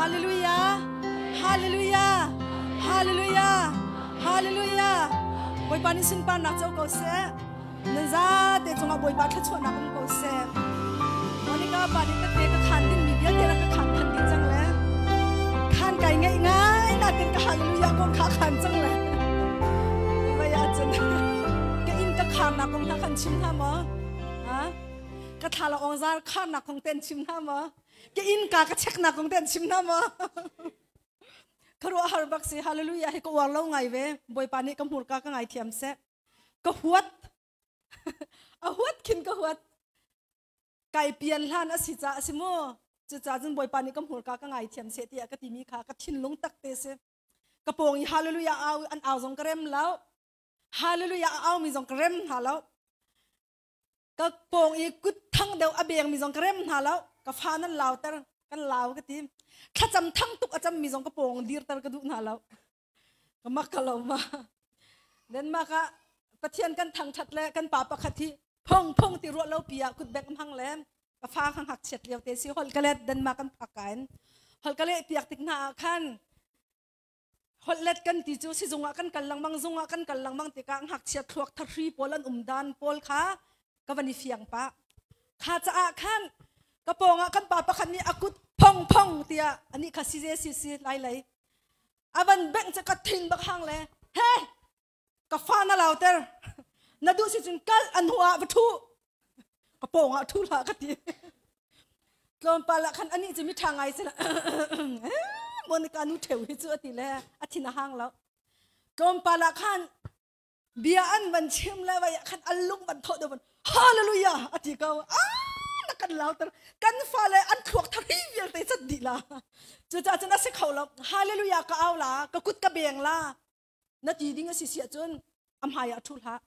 Hallelujah! Hallelujah! Hallelujah! Hallelujah! Bawipa nih sunparnak co ko seh. Nan zate cungah Bawipa thluachuahnak um ko seh. Monica pa nih tete ka khan dingmi vialte rak ka khan than dih cang le. Khan kai ngeih ngai natin ka hallelujah kong kha khan cang le. Vai ahcun ka inn ka kharnak kong hna khan chim hna maw? Ha? Ka thla la ong zar kharnak kong ten chim hna maw? Ka inn ka ka cheknak kong ten chim hna maw? Kharuah har bak si hallelujah hi ka uar lo ngai ve. Bawipa nih ka hmurka ka ngai thiam seh. Ka huat. A huat khin ka huat. Kai pian hlan a si ca a si mu. Cucaah cun Bawipa nih ka hmurka ka ngaithiam seh tiah ka timi kha ka thinlung tak te si. Ka pawng i hallelujah au an au zong ka rem lo. Hallelujah a au mi zong ka rem hna lo. Ka pawng i kut thang deuh a beng mi zong ka rem hna lo. Ka fa nan lauter kan lau ka ti. Thlacam thang tuk a cam mi zong ka pawng dirter ka duh hna lo. Ka mak ka lo ma. Denmark ah Pathian kan thangthat le kan pa pakhat hi phong phong ti ruah lo pi ah kut bek hmang le ka fa kha ngak chiat lio te si hol ka let Denmark kan phak ka in hol ka leh piak tik hna ah khan holh let kan ti cu sizung ah kan kal lengmang zung ah kan kal lengmang tikah ngakchia thluak thahri pawl an um dan pawl kha ka van i fiang pah kha caah khan ka pawng ah kan pa pakhat nih a kut phong phong tiah anih kha si ze si si lai lei a van bengh cu ka thin bak hang le he ka fa na lauter na duh si cun kal an hnu ah va thu ka pawng ah thu hlah ka ti tlawmpal ah khan anih cu mi ṭha ngai si Monica nu ṭheu hi cu a ti le a thin a hang lo tlawmpal ah khan bia an van chim le vai ah khan an lung van thawh deuh van hallelujah a ti ko ah na kan lauter kan fale an thluak thari vialte cat dih la cucaah cun a si kho lo hallelujah ka au la ka kut ka beng la na ti ding a si si ahcun a hmai ah ṭhu hlah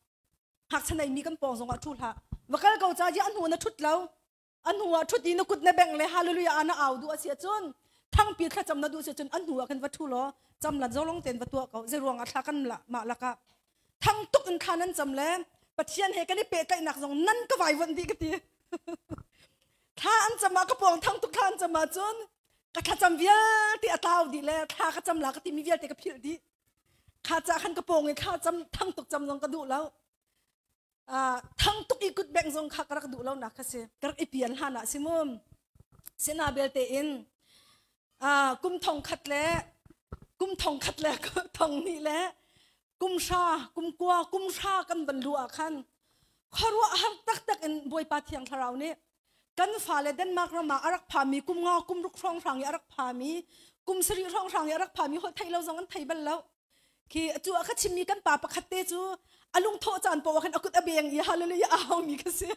ngakchia nei mi kan pawng zongah ṭhu hlah va kal ko ca a hnu na ṭhut lo a hnu ah ṭhut i na kut na bengh le hallelujah ah na au duh a si ahcun thangpi thlacam na duh si ahcun an hnu ah khan va ṭhu law cam lan zolong tein va tuah ko zei ruang ah thla kan la mah lakah thang tuk in thla nan cam le Pathian he kan i pehtlaihnak zong nan ka vaivuanh dih ka ti thla an cam ah ka pawng thang tuk thla an cam ahcun ka thlacam vialte a tlau dih le thla ka cam la ka timi vialte ka philh dih kha ca khan ka pawng i thla cam thang tuk cam zong ka duh lo thang tuk i kut bengh zong kha ka rak duh lo nak kha si ka rak i pian hlan ah si mu sina belte in kum thong khat le kum thong khat le thong hnih le kum hra kum kua kum hra kan van lu ah khan khuaruah har taktak in Bawipa Thiang Thlarau nih kan fale Denmark ram ah a rak phami kum nga kum ruk hrawng hrang i a rak phami kum sarih hrawng hrang i a rak phami holh theih lo zong an thei bal lo khi cu a ka chimmi kan pa pakhat te cu a lungthawh caan poah khan a kut a beng i hallelujah a haumi ka si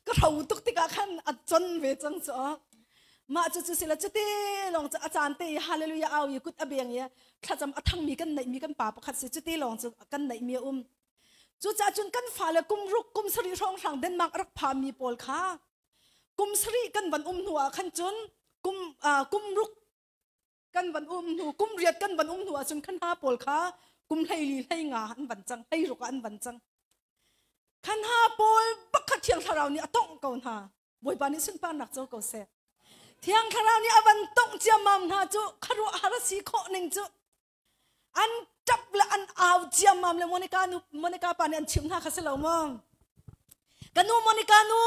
ka hro tuk tikah khan a con ve cang cu mah cu cu sila cuti lawng cu a caan te i hallelujah au i kut a beng i thlacam a thangmi kan neihmi kan pa pakhat si cuti lawng cu kan neihmi a um cucaah cun kan fale kum ruk kum sarih hrawnghrang Denmark a rak phami pawl kha kum sarih kan van um hnu ah khan cun kum kum ruk kan van um hnu kum riat kan van um hnu ah cun khan ha pawl kha kum hleili hlei nga an van cang hlei ruk ah an van cang khan ha pawl bak kha thiang thlarau nih a tongh ko hna bawipa nih sunparnak co ko seh thiang thlarau nih a van tongh ciammam hna cu kharuah har a si khawh ning cu an ṭap le an au ciammam le Monica nu Monica pa nih an chimh hna kha si lo maw ka nu Monica nu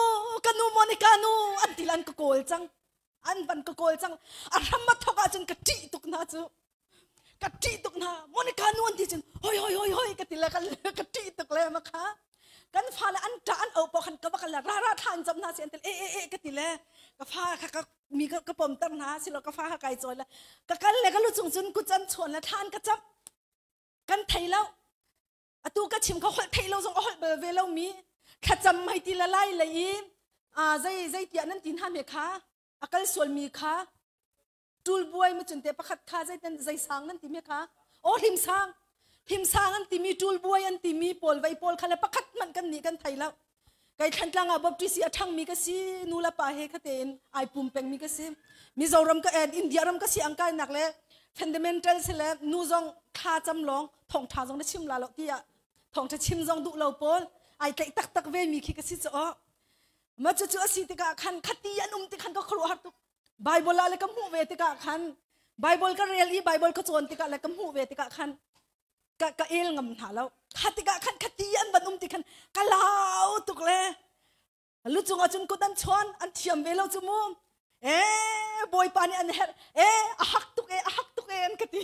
ka nu Monica nu an ti an ka kawl cang an van ka kawl cang a hram a thok ahcun ka ṭih tuk hna cu ka ṭih tuk hna Monica nu an ti cun hoi hoi hoi hoi ka ti le ka ṭih tuk le ma kha kan fale an ṭah an au pawh khan ka va kal le ra ra thla an cam hna si an ti e e e ka ti le ka fa kha ka mi ka pomter hna silo ka fa kha kai cawi le ka kal le ka lu cung cun kut an chuan le thla an ka camh kan thei lo atu ka chim kha holh theih lo zong a holh bal ve lo mi thlacam hei ti la lai lei i zei zei tiah nan ti hna me kha a kal sual mi kha tul buai mu cun te pakhat kha zei ten zei sang nan ti me kha o hlim sang hlim sang an ti mi tul buai an ti mi pawl vei pawl kha le pakhat man kan nih kan thei lo kai Thantlang ah Baptist a ṭhang mi ka si nu le pa he kha tein ai pum peng mi ka si Mizoram ka en India ram ka si ang kai nak le fundamental se le nu zong thla cam lawng thong tha zong na chim la lo tiah thong tha chim zong duh lo pawl ai tlaih tak tak ve mi khi ka si cho ma cu cu a si tikah khan khati an um ti khan ka khuaruah har tuk Bible ah le ka hmuh ve tikah khan. Bible ka rel i Bible ka cawn tikah le ka hmuh ve tikah khan ka ka el ngam hna lo. Kha tikah khan khati an van um ti khan ka lau tuk le lu cungah cun kut an chuan an thiam ve lo cu mu. E bawipa nih an herh e a hak tuk e a hak tuk e an ka ti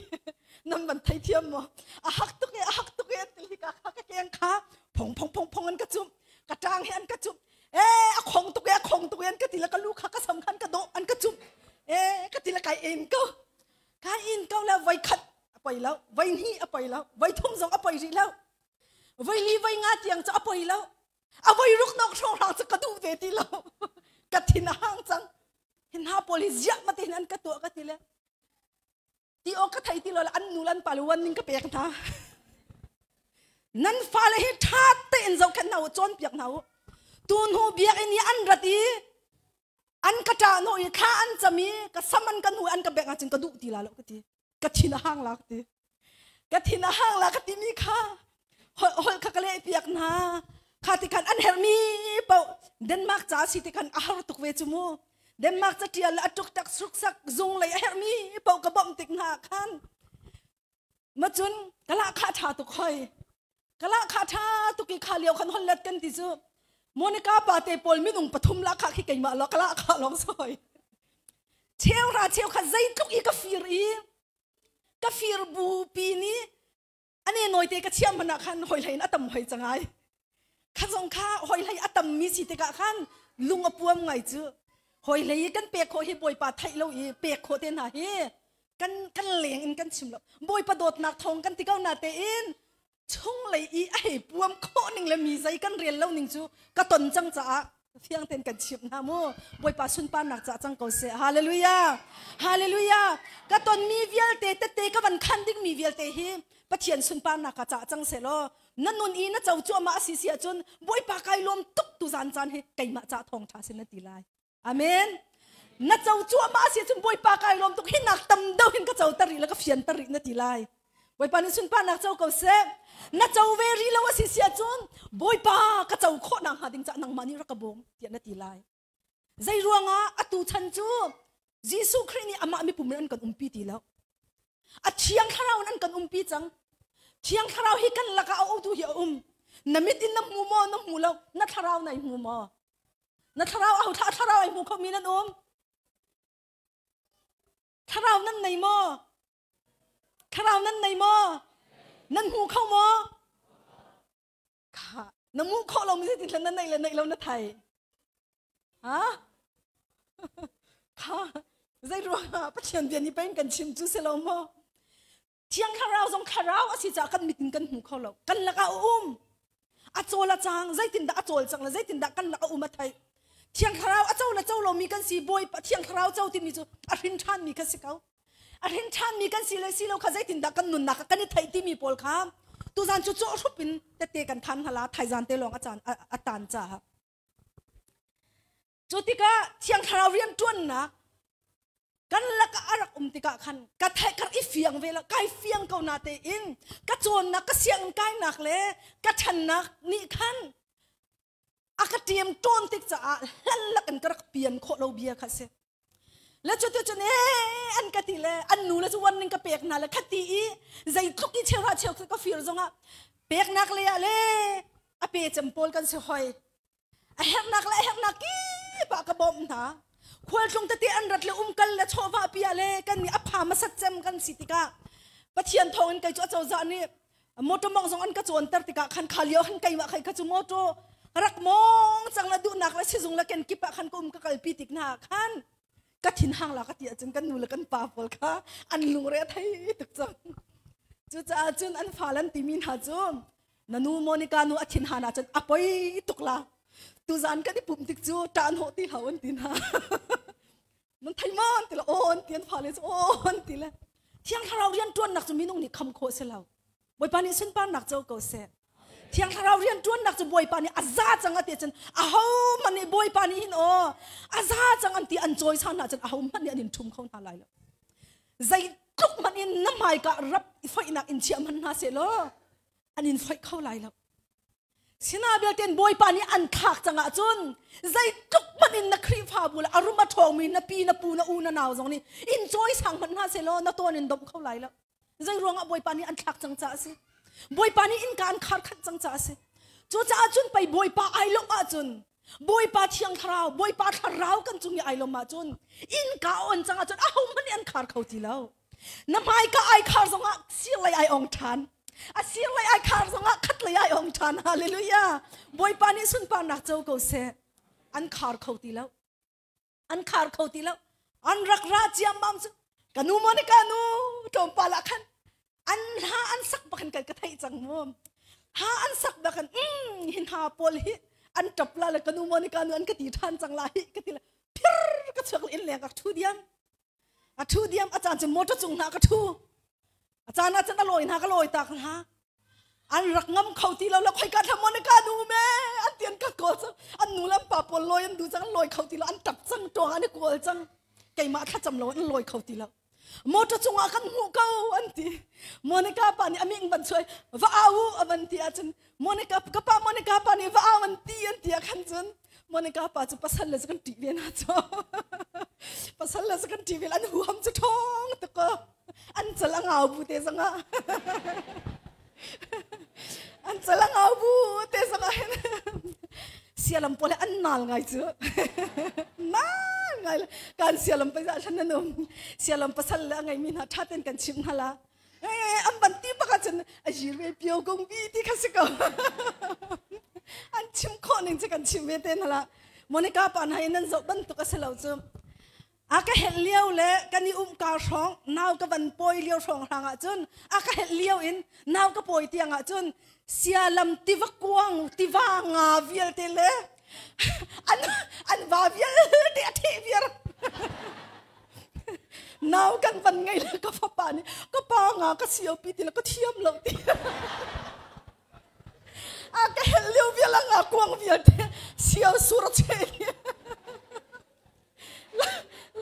nan van thei thiam maw a hak tuk e a hak tuk e an ti hi ka kha ka keng kha phong phong phong phong an ka cumh ka ṭang hi an ka cumh e a khong tuk e a khong tuk e an ka ti le ka lu kha ka sam khan ka dawh an ka cumh e ka ti le kai en ko kai in ko le voi khat a poi lo voi hnih a poi lo voi thum zong a poi rih lo voi li voi nga tiang cu a poi lo a voi ruk nok hrawng hrang cu ka duh ve ti lo ka thin a hang cang hin hna pawl hi ziah ma te hin an ka tuah ka ti le ti awk ka thei ti lo le an nu le an pa le wan ning ka pek hna nan fale hi ṭha tein zohkhenh hna u cawnpiak hna u tu hnu biakinn i an rat i an ka ṭah hnawh i thla an cam i ka sam an ka hnu an ka bek ahcun ka duh ti la lo ka ti ka thin a hang la ka ti ka thin a hang la ka timi kha holh kha ka leh piak hna kha ti khan an herhmi paoh Denmark ca si ti khan a har tuk ve cu mu Denmark ca ṭial le a tuk tak suk sak zung lei a herhmi paoh ka bawmh tik hna khan ma cun ka lah kha ṭha tuk hoi ka lah kha ṭha tuk i kha lio khan hon let kan ti cu Monica pa te pawl minung pathum lah kha khi keimah lo ka lah kha lawng soi cheu ra cheu kha zeitluk i ka fir i ka fir bu pi nih ane noite ka chiam hmanh ah khan hoi hlei in a tam hoi cangai kha zong kha hoi hlei a tam mi si tikah khan lung a puam ngai cu hoi hlei kan pek khawh hi bawipa theih lo i pek khawh te hna hi kan kan leng in kan chim lo bawipa dawtnak thawng kan ti ko na te in chung lei i a hei puam khawh ning le mi zei kan rel lo ning cu ka ton cang caah fiang ten kan chimh hna mu bawipa sunparnak ca cang ko seh hallelujah hallelujah ka ton mi vialte tette ka van khan ding mi vialte hi pathian sunparnak ka ca cang seh law na nun i na co cuahmah a si si ahcun bawipa kai lawm tuk tu zan caan hi keimah ca thawng ṭha sin na ti lai amen na co cuahmah a si ahcun bawipa kai lawm tuk hi nak tam deuh hin ka co tar rih le ka fian tar rih na ti lai Bawipa nih sunparnak co ko seh. Na co ve rih lo a si si ahcun Bawipa ka co khawh nak hnga ding caah nangmah nih rak ka bawm tiah na ti lai. Zei ruangah atu chan cu Jesuh Khrih nih amah mipum in an kan umpi ti lo. A thiang thlarau in an kan umpi cang. Thiang thlarau hi kan lakah a tu hi a um. Na mit in na hmu maw na hmu lo na thlarau nai hmu maw? Na thlarau aho thla thlarau ai hmu kho mi nan um? Thlarau nan nei maw? Thlarau nan nei maw? Nan hmu kho maw? Kha, na hmuh khawh lo mi zeitin na neih le neih lo na thai. Ha? Kha, zei ruangah Pathian bia nih pei kan chim cu si lo maw? Thiang thlarau zong thlarau a si caah kan mit in kan hmu kho lo. Kan lakah a um. A cawl a cang, zeitindah a cawl cang le zeitindah kan lak a um a theih. Thiang thlarau a co le co lomi kan si Bawipa Thiang thlarau co timi cu a hrin ṭhanmi kha si ko. A hrin ṭhanmi kan si le si lo kha zeitindah kan nunnak ah kan i theih timi pawl kha tuzan cu cawhhrup in tette kan khan hala thaizan te lawng a caan a tan caah. Cu tikah Thiang Thlarau rian ṭuannak kan lakah a rak um tikah khan ka theih ka i fiang ve lo kai fiang ko na tein ka cawnnak ka sianginn kainak le ka ṭhannak nih khan a ka ṭem ṭawn tik caah hlan lak in ka rak pian khawh lo bia kha si le cu tu cun ee an ka ti le an nu le cu wan ning ka pek hna le khati i zeitluk i cheuhra cheu ka fir zongah peknak le ah le a pe cem pawl kan si hoi a herhnak le a herhnak kip ah ka bawmh hna khualtlung tete an rat le umkal le chawhvah pi ah le kan nih a pha masat cem kan si tikah Pathian thawng in kei cu acozah nih motor mong zong an ka cawnter tikah khan kha lio khan keimah khai kha cu motor rak mong cang la duhnak le sizung le ken kip ah khan ka um ka kalpi tik hna khan ka thin hang la ka ti ahcun kan nu le kan pa pawl kha an lungre a thei tuk cang cucaah cun an fa lan timi hna cu na nu Monica nu a thin han ahcun a poi tuk la tuzan kan i pumh tik cu ṭah hnawh ti hau an ti hna nan thei maw an ti le aw an ti an fale cu aw an ti le thiang thlarau rian ṭuannak cu minung nih kham khawh si lo Bawipa nih sunparnak co ko seh Thiang thlarau rian ṭuannak cu Bawipa nih a za cang a ti cun aho hmanh nih Bawipa nih hin aw a za cang an ti an cawi san hna cun aho hmanh nih an in ṭhum kho hna lai lo zeitluk hmanh in na hmaika rap i foihnak in chiah hmanh hna seh law an in foih kho lai lo. Sina vialten Bawipa nih an thlak cang ahcun zeitluk hmanh in na Khrihfabu le a rum a ṭhawngmi na pi na pu na u na nau zong nih in cawisang hmanh hna sehlaw na tawn in domh kho lai lo. Zei ruangah Bawipa nih an thlak cang caah a si. Bawipa nih innka an khar khanh cang caah a si. Cucaah cun pei Bawipa ai lawmh ahcun Bawipa Thiang Thlarau, Bawipa Thlarau kan cung i ai lawm ahcun innka a on cang ahcun ahohmanh nih an khar kho ti lo. Na hmaika ai khar zongah sir lei ai ong ṭhan. A sir lei ai khar zongah khat lei ai ong ṭhan. Hallelujah. Bawipa nih sunparnak co ko seh. An khar kho ti lo. An khar kho ti lo. An rak ra ciammam cu ka nu Monica nu tlawmpal ah khan an hla an sak bakin kan ka theih cang mu. Ha an sak bakin hin ha pawl hi an ṭap la le ka nu Monica nu an ka ti ṭhan cang la hi ka ti le phir ka chuak le inn leng ka ṭhu diam. A ṭhu diam a caan cu motor cung hna ka ṭhu a caan ah cun a lawi hna ka lawi tak hna an rak ngam kho ti lo le khoika thla Monica nu me an ti an ka kawl cang an nu le an pa pawl lawi an du cang an lawi kho ti lo an ṭap cang tuang an i kawl cang keimah thlacam lo an lawi kho ti lo motor cungah kan hmuh ko an ti Monica pa nih a ming van chuai va au a van ti ahcun Monica ka pa Monica pa nih va au an ti an ti ah khan cun Monica pa cu pasal le cu kan ṭih ve na cu pasal le cu kan ṭih ve an huam cu ṭhawng tuk an cal a ngau bu te zong ah an cal a ngau bu te zong ah hin sialam pawl an nal ngai cu nal ngai kan sialam pa za thlan nan um sialam pasal le a ngei mi hna ṭha ten kan chimh hna la an ban ti bak ahcun a yir ve pio kong bi ti kha si ko an chim khawh ning cu kan chim ve te hna la Monica pa hna in nan zoh bantuk a si lo cu a ka helh lio le kan i um kar hrawng nau ka van pawi lio hrawng hrang ahcun a ka helh lio in nau ka pawi tiang ahcun sialam tiva kuang tiva nga vialte le an an va vialte a theh viar Nau kan van ngei le ka fapa nih ka pa nga ka sio pi ti le ka thiam lo ti. A ka helh lio vial a nga kuang vialte sio sur a che.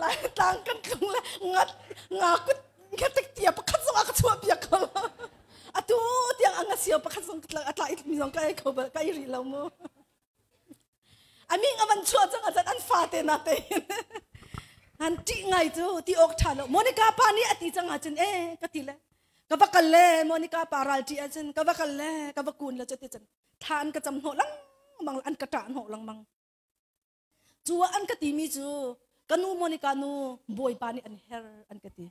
Lai tlang kan tlung le ngat nga kut nga tek tia pakhat zong a ka chuah piak ko. Atu tiang a nga sio pakhat zong a tla mi zong ka ei kho bal ka ei rih lo mu. A ming a van chuah cang ahcun an fate na te an ṭih ngai cu ti awk ṭha lo. Monica pa nih a ti cang ahcun e ka ti le ka va kal le Monica pa ral ṭih ahcun ka va kal le ka va kun le cu ti cun thla an ka cam hnawh lengmang an ka ṭah hnawh lengmang. Cu ah an ka timi cu ka nu Monica nu Bawipa nih an her an ka ti.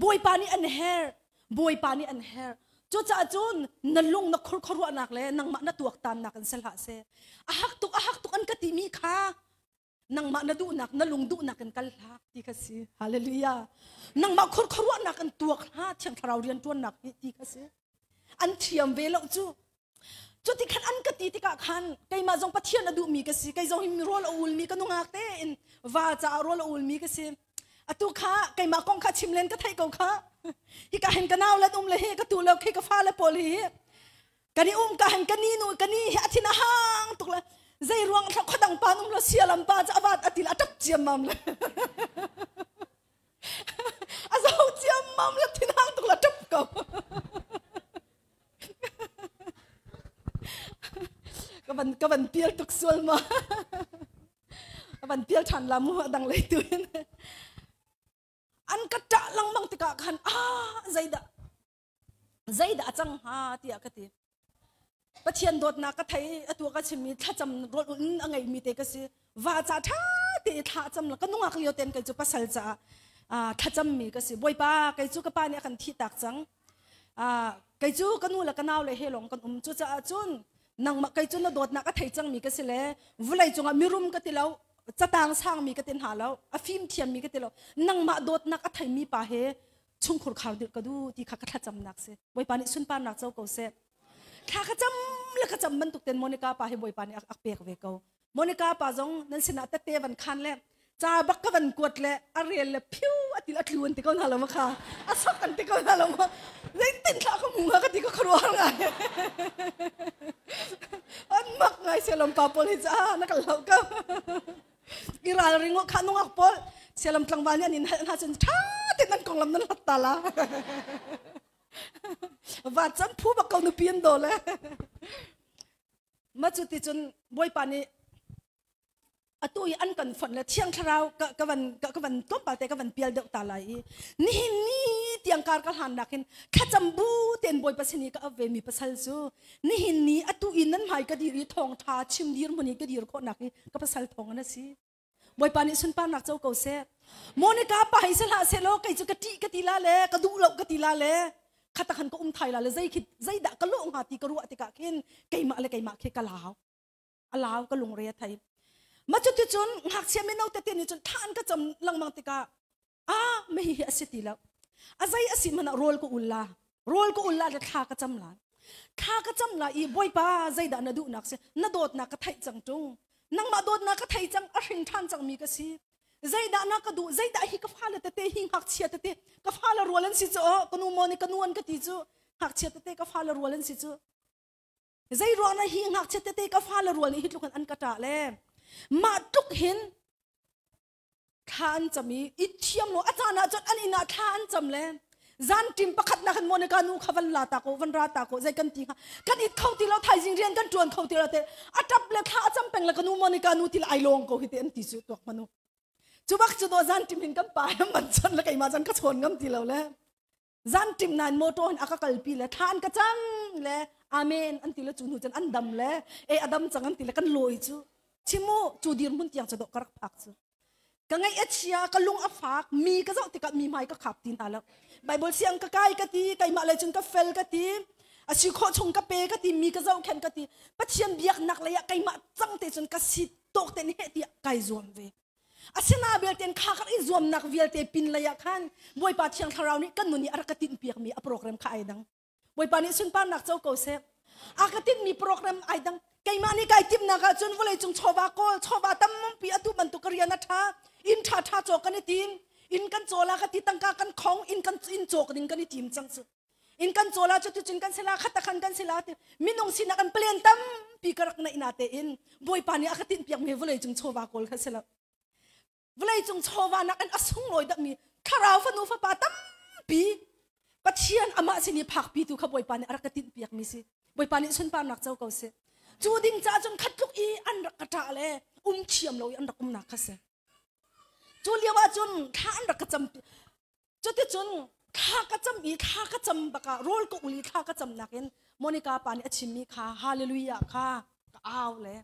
Bawipa nih an her Bawipa nih an herh. Cucaah cun na lung na khur khuaruahnak le nangmah na tuaktannak in si hlah seh. A hak tuk a hak tuk an ka timi kha nangmah na duhnak na lung duhnak in kal hlah ti kha si. Hallelujah. Nangmah khur khuaruahnak in tuak hlah Thiang Thlarau rian ṭuannak hi ti kha si. An thiam ve lo cu. Cuti khan an ka ti tikah khan keimah zong Pathian a duhmi ka si. Kei zong hi rawl a ulmi ka nungak tein va caah rawl a ulmi ka si. Atu kha keimah kong kha chim len ka theih ko kha. Hika hin ka nau le um le hi ka tu lo khi ka fale pawl hi kan i um ka hin ka ni nu ka ni hi a thin a hang tuk le zei ruang thla khodang pa um lo sialam pa cu avat atil a tap ciam mam le a zo ciam mam le thin hang tuk le tap ko ka van pial tuk sual ma ka van pial ṭhan la mu dang lei tu in an ka ṭah lengmang tikah khan ah zeidah zeidah a cang hnga tiah ka ti Pathian dawtnak ka thei atu ka chimmi thlacam rawl in a ngeimi te ka si va ca ṭha te thla cam la ka nungak lio ten kei cu pasal caah thlacam mi ka si Bawipa kei cu ka pa nih a kan thih tak cang Kei cu ka nu le ka nau le he lawng kan um. Cucaah cun nangmah kei cu na dawtnak a thei cangmi ka si le vawlei cungah mirum ka ti lo, catang sangmi ka ti hna lo, a fim thiammi ka ti lo. Nangmah dawtnak a theimi pa he chungkhur khar dirh ka duh ti kha ka thlacamnak si. Bawipa nih sunparnak co ko seh. Thla ka cam le ka cam bantuk ten Monica pa hi Bawipa nih a pek ve ko. Monica pa zong nan sinah tette van khan le ca bak ka van kuat le a rel le phiu a til a tlu an ti ko hna lo ma kha a sok an ti ko hna lo ma zeitin thla ka mu ka ti ka khuaruah ngai an mak ngai sialam pa pawl hi ca na kal lo ka i ral ringo kha nungak pawl sialam tlangval nih an in hal hna cun tha te nan konglam nan hlat ta la va chan phu bak ko nupi an do le. Ma cu ti cun Bawipa nih atu i an kan fonh le Thiang Thlarau ka ka van ka, ka van tlawmpal te ka van pial deuh ta lai i nihin ni tiang kar ka hlan nakin thlacam bu ten Bawipa sin i ka ap ve mi pasal cu nihin ni atu i nan hmai ka dir i thawngtha chim dir hmun i ka dir khawh nak hi ka pasal thawng an si. Bawipa nih sunparnak co ko seh. Monica pa hi si hlah seh law kei cu ka ṭih ka ti la le ka duh lo ka ti la le khata khan ka um thai la le zei khi zeidah ka lawh hnga ti ka ruah tikah khin keimah le keimah khi ka lau a lau ka lungre a thei ma cu ti cun ngakchia mino tete nih cun thla an ka cam lengmang tikah a me hi hi a si ti lo a zei a si hmanh ah rawl ka ul la rawl ka ul la le thla ka cam la thla ka cam la i bawipa zeidah na duhnak si na dawtnak ka theih cang tung nangmah dawtnak ka thei cang a hring ṭhan cangmi ka si zeidah na ka duh zeidah hi ka fale tete hi ngakchia tete ka fale rual an si cu oh ka nu maw nih ka nu an ka ti cu ngakchia tete ka fale rual an si cu zei ruang na hi ngakchia tete ka fale rual nih hi tluk an ka ṭah le mah tluk hin thla an cam i i thiam lo a caan ah cun an inn ah thla an cam le zan ṭim pakhat na kan Monica nu kha van la ta ko van ra ta ko zei kan ti hnga kan it kho ti lo thaizing rian kan ṭuan kho ti lo te a ṭap le thla a cam peng le ka nu Monica nu ti le ai lawng ko hi te an ti cu tuak manu cu bak cu do zan ṭim hin kan pa he man chon le keimah zan ka chawn ngam ti lo le zan ṭim nain motor hin a ka kalpi le thla an ka cam le amen an ti le cu hnu cun an dam le e a dam cang an ti le kan lawi cu chimu cu dirhmun tiang cu dawh ka rak phak cu ka ngaih a chia ka lung a fak mi ka zoh tikah mi hmai ka khap ti hna lo bible siang ka kai ka ti keimah lei cun ka fel ka ti a si khawh chung ka pe ka ti mi ka zohkhenh ka ti pathian biaknak lei ah keimah cang te cun ka si tawk ten he tiah kai zuam ve Asina belte kha kan i zuamnak vialte pin lei ah khan Bawipa Thiang Thlarau nih kan nun i a rak ka tinhpiakmi a program kha ai dang. Bawipa nih sunparnak co ko seh. A ka tinhmi program ai dang. Keimah nih kai timhnak ahcun vawleicung chawva kawl, chawva tampi atu bantuk ka rian a ṭha, inn ṭha ṭha cawk kan i tim, inn kan caw la ka ti tangka kan khong, inn kan inn cawk ding kan i tim cang cu. In kan caw la cu ticun kan si la khat khan kan si la ti minung sinak an plan tampi ka rak neih na tein Bawipa nih a ka tinhpiakmi vawleicung chawva kawl kha si lo. Vawleicung chawva nak in a sunglawi deuhmi thlarau fanu fapa tampi Pathian amah sin i phakpi tu kha Bawipa nih a rak ka tinhpiakmi si. Bawipa nih sunparnak co ko seh. Cu ding caah cun khat tluk i an rak ka ṭah le um thiam lo i an rak umnak kha si. Cu lio ah cun thla an rak ka cam Cuticun thla ka cam i thla ka cam bakah rawl ka ul i thla ka cam nakin Monica pa nih a chimmi kha hallelujah kha ka au le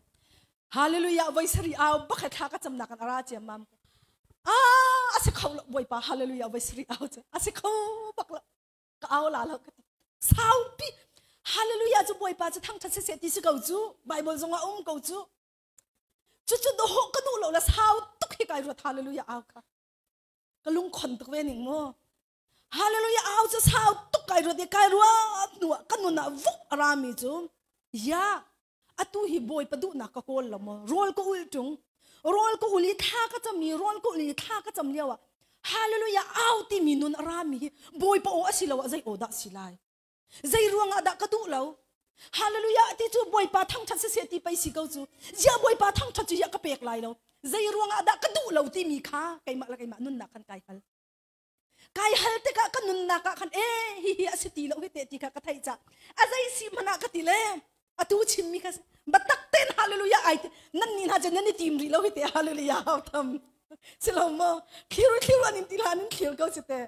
hallelujah voi sarih au bak thla ka cam nakin a ra ciammam. Ah a si kho lo Bawipa hallelujah voi sarih au cu a si kho bak lo ka au la lo ka ti saupi hallelujah cu Bawipa cu thangthat siseh ti si ko cu Bible zong ah um ko cu cucu dawh ka duh lo la sau tuk hi kai ruat hallelujah au kha ka lungkhon tuk ve ning mu hallelujah au cu sau tuk kai ruat i kai ruat hnu ah ka nun ah vuk a rami cu ya atu hi bawipa duhnak ka kawl lo maw rawl ka ul tung rawl ka ul i thla ka cam i rawl ka ul i thla ka cam lio ah hallelujah au timi nun a rami hi bawipa aw a si lo ah zei aw dah si lai Zei ruangah dah ka duh lo? Hallelujah ti cu Bawipa thangṭhat siseh ti pei si ko cu. Ziah Bawipa thangṭhat cu ziah ka pek lai lo. Zei ruangah dah ka duh lo timi kha keimah le keimah nunnak khan kai hal. Kai hal tikah ka nunnak ah khan eh hi hi a si ti lo hi te ti kha ka theih cah. A zei si hmanh ah ka ti le atu chimmi kha batak ten hallelujah ai nan ni hna cu nan i tim rih lo hi te hallelujah hau tham. Si lo maw? Thlir thlir an in ti hlan in thlir ko si te.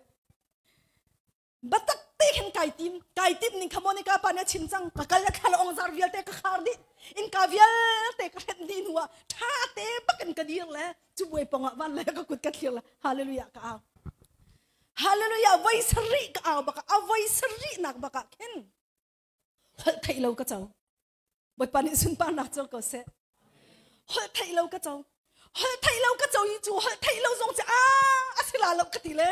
Batak te khin kai tim kai tim ning kha Monica pa nih a chim cang ka kal thla ong zar vialte ka khar dih innka vialte ka hrenh dih hnu ah tha te bakin ka dir le cu buai pong ah van le ka kut ka thlir le hallelujah ka au hallelujah voi sarih ka au baka a voi sarih nak baka khin holh theih lo ka co Bawipa nih sunparnak co ko seh. Holh theih lo ka co. Holh theih lo ka co i cu holh theih lo zong cu ah a si la lo ka ti le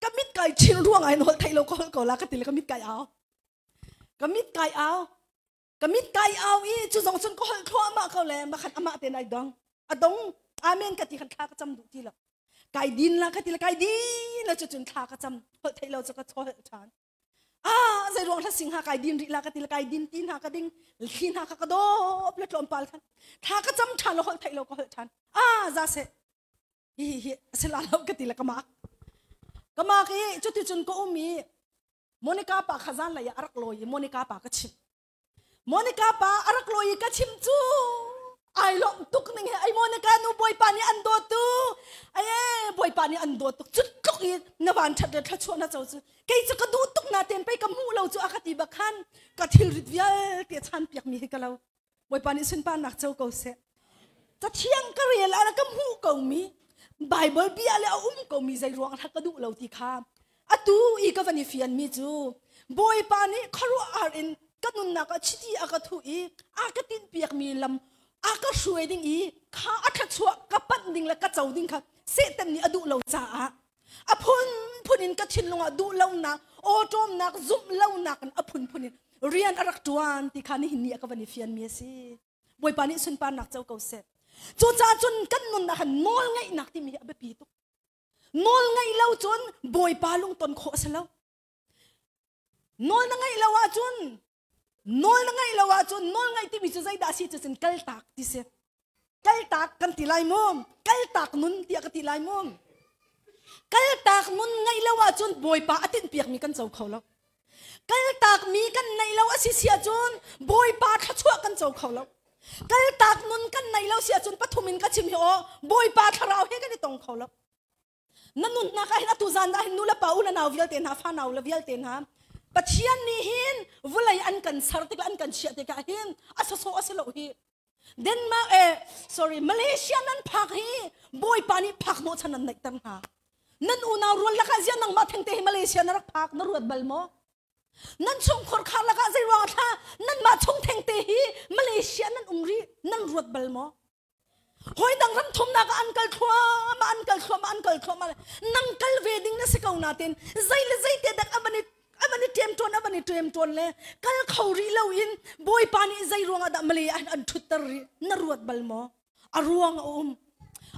ka mit kai chin ruang ah hin holh theih lo ka holh ko la ka ti le ka mit kai au. Ka mit kai au. Ka mit kai au i cu zong cun ka holh thluahmah ko le makhan amah te nai dong. A dong amen ka ti khan thla ka cam duh ti lo. Kai din la ka ti le kai din la cu cun thla ka cam holh theih lo cu ka holh ṭhan. Ah zei ruang hla sing ha kai din rih la ka ti kai din ti hna ka ding thli hna ka ka dawp le tlawmpal khan thla ka cam ṭhan lo holh theih lo ka holh ṭhan ah za se hi hi hi sila lo ka ti le ka mak ka mak i cuti cun ka um i Monica pa kha zan lei ah a rak lawi i Monica pa ka chimh. Monica pa a rak lawi i ka chim cu ai lawmh tuk ning he ai Monica nu bawipa nih an dawt tu ai bawipa nih an dawt tuk cut tluk i na van that le thluachuah na co cu kei cu ka duh tuk na ten pei ka hmuh lo cu a ka ti bak khan ka thilrit vialte chan piak mi hi ka lo bawipa nih sunparnak co ko seh cathiang ka rel ah ka hmuh ko mi Bible bia le a um ko mi zei ruang ka duh lo ti kha atu i ka van i fian mi cu Bawipa nih khuaruahhar in ka nunnak ah chiti a ka thuh i a ka tinhpiak mi lam a ka hruai ding i kha a thluachuah ka panh ding le ka co ding kha Satan nih a duh lo caah a phunphun in ka thinlung ah duh lonak awṭawmnak zumh lonak in a phunphun in rian a rak ṭuan ti kha nihin ni ah ka van i fian mi a si Bawipa nih sunparnak co ko seh cucaah cun kan nunnak han nawl ngeihnak timi hi a biapi tuk nawl ngeih lo cun Bawipa lungton khawh a si lo nawl na ngeih lo ahcun nawl na ngeih lo ahcun nawl ngeih timi cu zeidah si cu cun kaltak ti si kaltak kan ti lai mu kaltak nun tiah ka ti lai mu kaltak nun ngeih lo ahcun Bawipa a tinhpiakmi kan co kho lo kaltak mi kan neih lo a si si ahcun Bawipa thluachuah kan co kho lo kaltak nun kan neih lo si ahcun pathum in ka chim hi aw Bawipa thlarau he kan i tong kho lo na nunnak ah hin atu zan ah hin nu le pa u le nau vialte hna fa nau le vialte hna Pathian nih hin vulei an kan ser tikah an kan chiah tikah hin a sawsawh a si lo hi Denmark eh sorry Malaysia nan phak hi Bawipa nih phak hnawh chan an neihter hna nan unau rual lakah ziah nangmah thengte hi Malaysia na rak phak na ruat bal maw nan chungkhur khar lakah zei ruang thla nanmah chung thengte hi Malaysia nan um rih nan ruat bal maw Hoi dang ram thumnak ah an kal thluahmah an kal thluahmah an kal thluahmah nang kal ve ding na si ko natin zei le zei te dak avan i avan i ṭem ṭawn avan i ṭem ṭawn le kal kho rih lo in Bawipa nih zei ruangah dah Malay ah an ṭhutter rih na ruat bal maw a ruang a um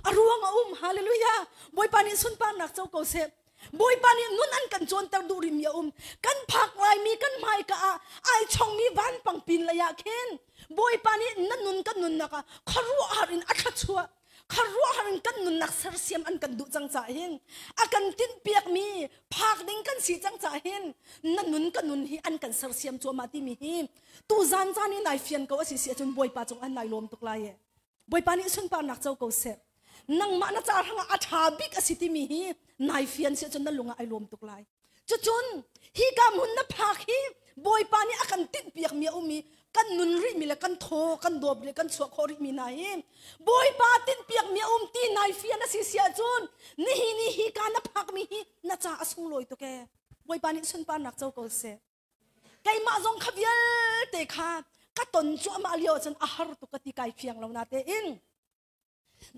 a ruang a um hallelujah Bawipa nih sunparnak co ko seh Bawipa nih nun an kan cawnter duh rihmi a um. Kan phak laimi kan hmaika ah ai chongmi vanpang pin lei ah khin Bawipa nih na nun kan nunnak ah khuaruahhar in a thluachuah khuaruahhar in kan nunnak sersiam an kan duh cang caah hin a kan tinhpiakmi phak ding kan si cang caah hin na nun ka nun hi an kan sersiam cuahmah timi hi tu zan caan i nai fian ko a si si ahcun Bawipa cung an nai lawm tuk lai e. Bawipa nih sunparnak co ko seh. Nangmah na ca hrangah a ṭha bik a si timi hi nai fian si ahcun na lung ah ai lawm tuk lai. Cucun hi ka hmun na phak hi Bawipa nih a kan tinhpiakmi a um i kan nun rihmi le kan thaw kan dawp le kan chuah khawh rihmi hna hi Bawipa tinhpiakmi a um ti nai fian a si si ahcun nihin i hi ka na phakmi hi na ca a sunglawi tuk ee. Bawipa nih sunparnak co ko seh. Keimah zong kha vialte kha ka ton cuahmah lio ahcun a har tuk ka ti kai fiang lo na tein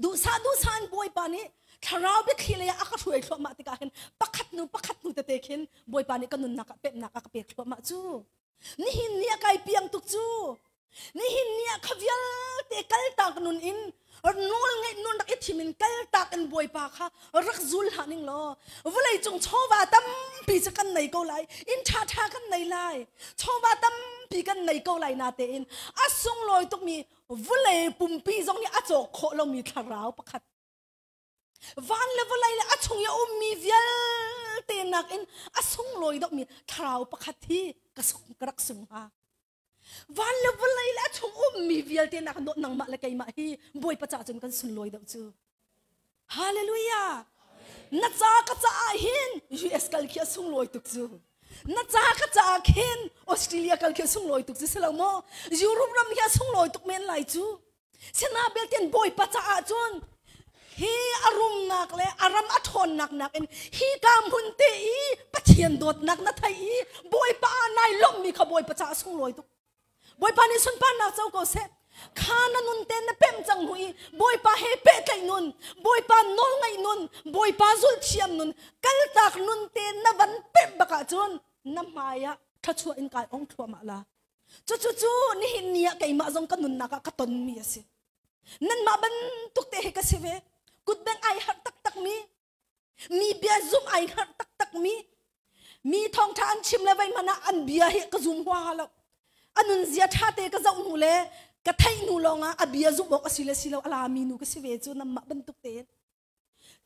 duhsah duhsah in Bawipa nih thlarau biathli lei ah a ka hruai thluahmah tikah hin pakhat nu pakhat nu tete khin Bawipa nih ka nunnak ah pemhnak a ka pek thluahmah cu nihin ni ah kai piang tuk cu Nihin ni ah kha vialte kaltak nun in nawl ngeih nun rak i thim in kaltak in Bawipa kha rak zul hlah ning law vawlei cung chawva tampi cu kan nei ko lai inn ṭhaṭha kan nei lai chawva tampi kan nei ko lai na tein a sunglawi tukmi vawlei pumpi zong nih a cawk khawh lomi thlarau pakhat van le vawlei le a chung i a ummi vialte nakin a sunglawi deuhmi thlarau pakhat hi ka rak sung hnga Van le vawlei le a chung ummi vialte nak dawt nangmah le keimah hi Bawipa ca cun kan sunlawi deuh cu. Hallelujah! Na ca ka caah hin US kal khi a sunglawi tuk cu. Na ca ka caah khin Australia kal khi a sunglawi tuk cu si lo maw? Europe ram hi a sunglawi tuk men lai cu. Sina belten Bawipa caah cun hi a rumnak le a ram a ṭhawnnak nakin hi ka hmun te i Pathian dawtnak na thei i Bawipa ah nai lawmhmi kha Bawipa caah sunglawi tuk. Bawipa nih sunparnak co ko seh. Kha na nun te na pemh cang hnu i Bawipa he pehtlaih nun, Bawipa nawlngaih nun, Bawipa zulhthiam nun, kaltak nun te na van pemh bak ahcun na hmai ah thluachuah in kai ong thluahmah la. Cucu nihin ni ah keimah zong ka nunnak ah ka tonmi a si. Nanmah bantuk te he ka si ve. Kutbeng ai harh taktak mi, mi bia zum ai harh taktak mi, mi thawngṭha an chim le vei hmanh ah an bia hi ka zum huaha lo. A nunzia ṭha te ka zoh hnu le ka theih hnu lawngah a bia zumh awk a si le si lo a lami nu ka si ve cu nanmah bantuk tein.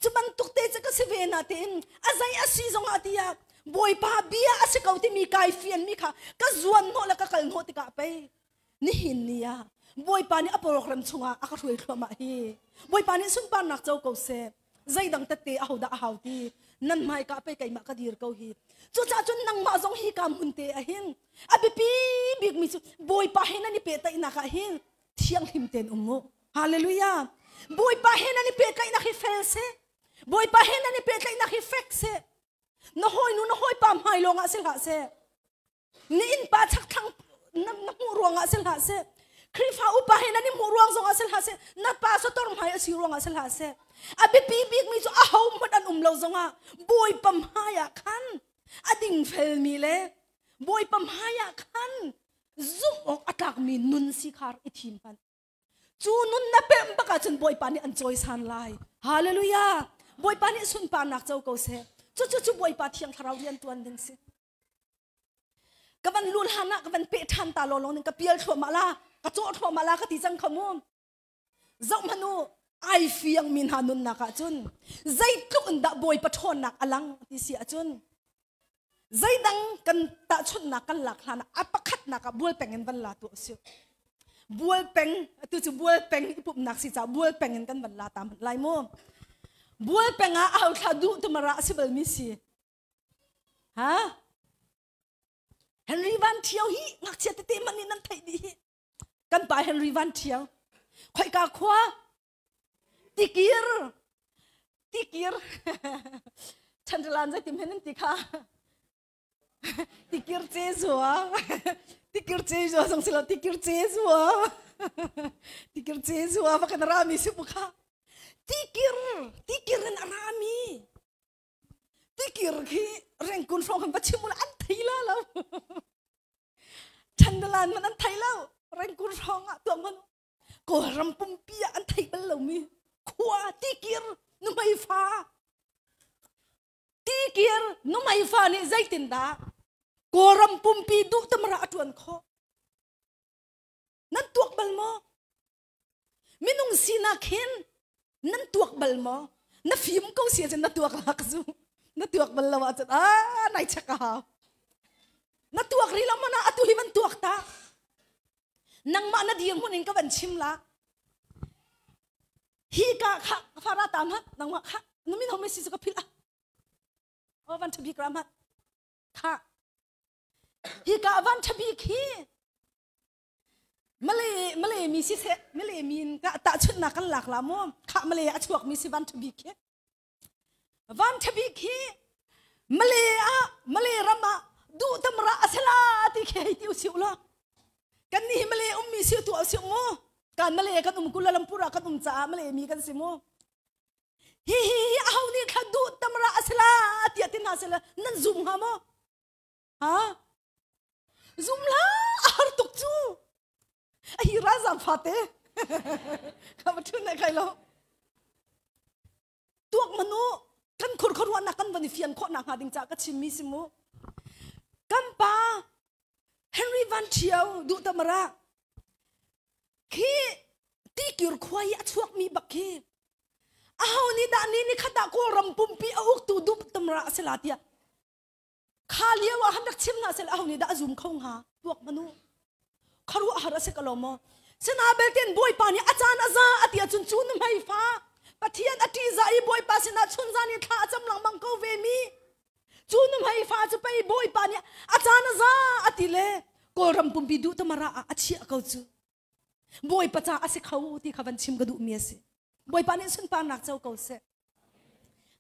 Cu bantuk te cu ka si ve na tein a zei a si zongah tiah Bawipa bia a si ko timi kai fian mi kha ka zuan hnawh le ka kal hnawh tikah pei. Nihin ni ah Bawipa nih a program chungah a ka hruai thluahmah hi. Bawipa nih sunparnak co ko seh. Zeidang tette ahodah a hau ti nan hmai ka pe keimah ka dir ko hi. Cucaah cun nangmah zong hi ka hmun te ah hin a biapi bikmi cu Bawipa he nan i pehtlaihnak ah hin thianghlim tein um u. Hallelujah. Bawipa he nan i pehtlaihnak hi fel seh. Bawipa he nan i pehtlaihnak hi fek seh. Na hawinu na hawipa hmai lawngah si hlah seh. Na innpa chakthlang na, na hmuh ruangah si hlah seh. Khrihfa upa he nan i hmuh ruang zongah si hlah seh. Na pastor hmai a si ruangah si hlah seh. A biapi bikmi cu aho hmanh an um lo zongah Bawipa hmai ah khan a dingfelmi le Bawipa hmai ah khan zumh awk a tlakmi nun si kha i thim hmanh. Cu nun na pemh bak ahcun Bawipa nih an cawisan lai. Hallelujah! Bawipa nih sunparnak co ko seh. Cucu cu Bawipa Thiang Thlarau rian tuan ding si. Ka van lul han ah ka van peh ṭhan ta lawlaw ning ka pial thluahmah la, ka cawh thluahmah la ka ti cang kha mu. Zoh hmanh u, ai fiang mi hna nunnak ahcun zeitluk in dah Bawipa ṭhawnnak a lang ti si ahcun zeidang kan tahchunhnak kan lak hlan ah a pakhatnak ah bualpeng in van la tu usih. Bualpeng atu cu bualpeng i pumhnak si caah bualpeng in kan van la ta hmanh lai mu. Bualpeng ah aho thla duh tumara a si bal mi si. Ha? Henry Van Thio hi ngakchia tete man nih nan theih dih hi. Kan pa Henry Van Thio. Khoika khua? Tikir. Tikir. Chandralan zei tim hen nan ti kha. Tikir ce zua. Tikir ce zua zong si lo tikir ce zua. Tikir ce zua va kan rami si bu kha. Tikir. Tikir in a rami. Tikir khi rengkun hrawng kan va chim ula an thei la lo. Chandalan man an thei lo. Rengkun hrawng ah tuah man Kawlram pumpi ah an theih bal lomi khua tikir nuhmei fa tikir nuhmei fa nih zeitindah Kawlram pumpi duh tamra a ṭuan khawh nan tuak bal maw minung sinak hin nan tuak bal maw na fim ko si ahcun na tuak lak zu na tuak bal lo ahcun a nai chek a hau na tuak rih lo mana atu hi van tuak ta nangmah na dirhmun in ka van chim la hi ka kha fara ta mat nangmah kha na min home si ka phil a o van thabik ra mat kha hi ka van thabik hi Malay Malay mi si seh Malay mi in ka tahchunhnak kan lak la mu kha Malay a chuak mi si van thabik hi van thabik hi Malay ah Malay ram ah duh tamra asala ti khi hei ti usih lo kan ni hi Malay um mi si tu usih mu kan Malay kan um Kuala Lumpur ah kan um caah Malay mi kan si mu hi hi hi aho nih thla duh tamra asala tiah tin hna sela nan zum hnga maw Ha? Zum la a har tuk cu. A hi ralzam fate. Ka va thun ne kai lo. Tuak manu kan khur khuaruahnak kan van i fian khawh nak hnga ding ca ka chimmi si mu. Kan pa Henry Van Thio duh tamara khi tikir khua i a chuakmi bak khi aho nih dah ni ni khat ah Kawlram pumpi a uktu duh tamara a si la tiah Kha lio ah han rak chim hna sel aho nih dah a zum kho hnga tuak manu kharu a har a si ka lo maw sina belten bawipa nih a caan a za a ti ahcun cu nu hmei fa Pathian a ṭihzah i bawipa sinah chunzan i thla a cam lengmang ko ve mi cu nu hmei fa cu pei bawipa nih a caan a za a ti le Kawlram pumpi duh tamara ah a chiah ko cu Bawipa ca a si kho ti kha van chim ka duhmi a si. Bawipa nih sunparnak co ko seh.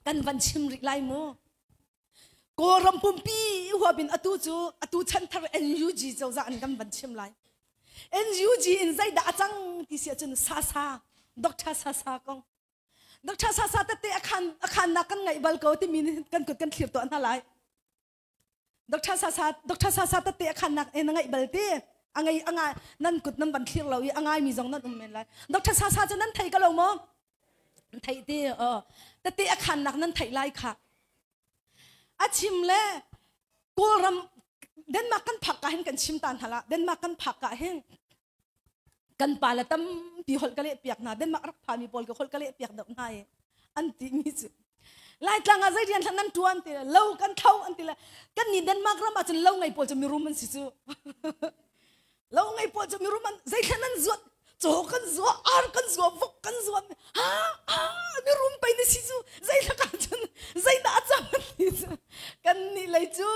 Kan van chim rih lai mu. Kawlram pumpi huap in atu cu atu chanthar NUG cozah in kan van chim lai. NUG in zeidah a cang ti si ahcun Sasa, Dr. Sasa kong. Dr. Sasa tete a khan a khannak kan ngaih bal ko timi kan kut kan thlir tuah hna lai. Dr. Sasa Dr. Sasa tette a khannak e na ngaih bal ti a ngei a ngai nan kut nan van thlir lo i a ngai mi zong nan um men lai Dr. Sasa cu nan thei ka lo maw thei ti o tette a khannak nan theih lai kha a chim le Kawlram Denmark kan phak ka hin kan chim tan hala Denmark kan phak ka hin kan pa le tampi holh ka leh piak hna Denmark rak phami pawl ka holh ka leh piak deuh hna i an ti mi cu Laitlang ah zei rian hlan nan tuan ti lo kan tho an ti le kan ni Denmark ram ah cun lo ngei pawl cu mirum an si cu. Lo ngei pawl cu mirum an zeithlan an zuat caw kan zua ar kan zua vok kan zua ha ha mirum pei na si cu zeithla ka cun zeidah a cang ti cu kan nih lei cu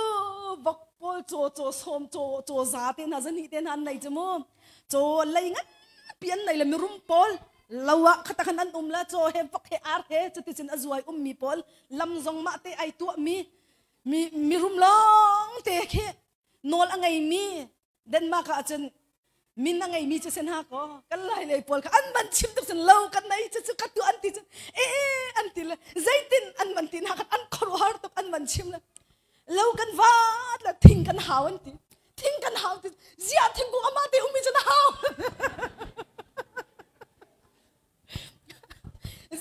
vok pawl caw caw sawm caw caw za te hna zani te hna an nei cu mu caw lei ngan pi an nei le mirum pawl lo ah khata khan an um la caw he vok he ar he cuticun a zuai ummi pawl lam zong mah te ai tuah mi mi mirum lawng te khi nawl a ngeimi Denmark ah cun min a ngeimi cu sen ha ko kan lai lei pawl kha an man chim tuk cun lo kan nei cu cu ka tu an ti cun e an ti le zeitin an man ti na khan an khuaruahar tuk an man chim le lo kan vat le thing kan hau an ti thing kan hau ti zia thingkung ama te umi cun hau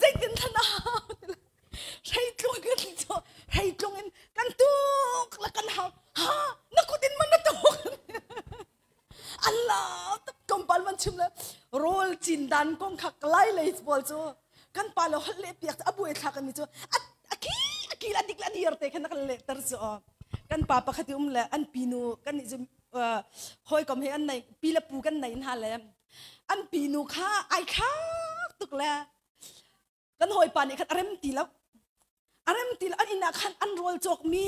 zeitin than a hau hreitlung kan cu hreitlung in kan tuk la kan hau ha na kut in man na tuk Allah tak kompal man chim le rol cin dan kong kha lai lei pawl cu kan pa lo hal le piak abu e thla kan mi cu aki aki la dik la dir te khan kan le tar chu kan pa pakhat um le an pinu kan ni chu hoi kom he an nei pi le pu kan nei na le an pinu kha ai thlak tuk le kan hawipa nih khan a rem ti lo a rem ti lo an inn ah khan an rawl cawk mi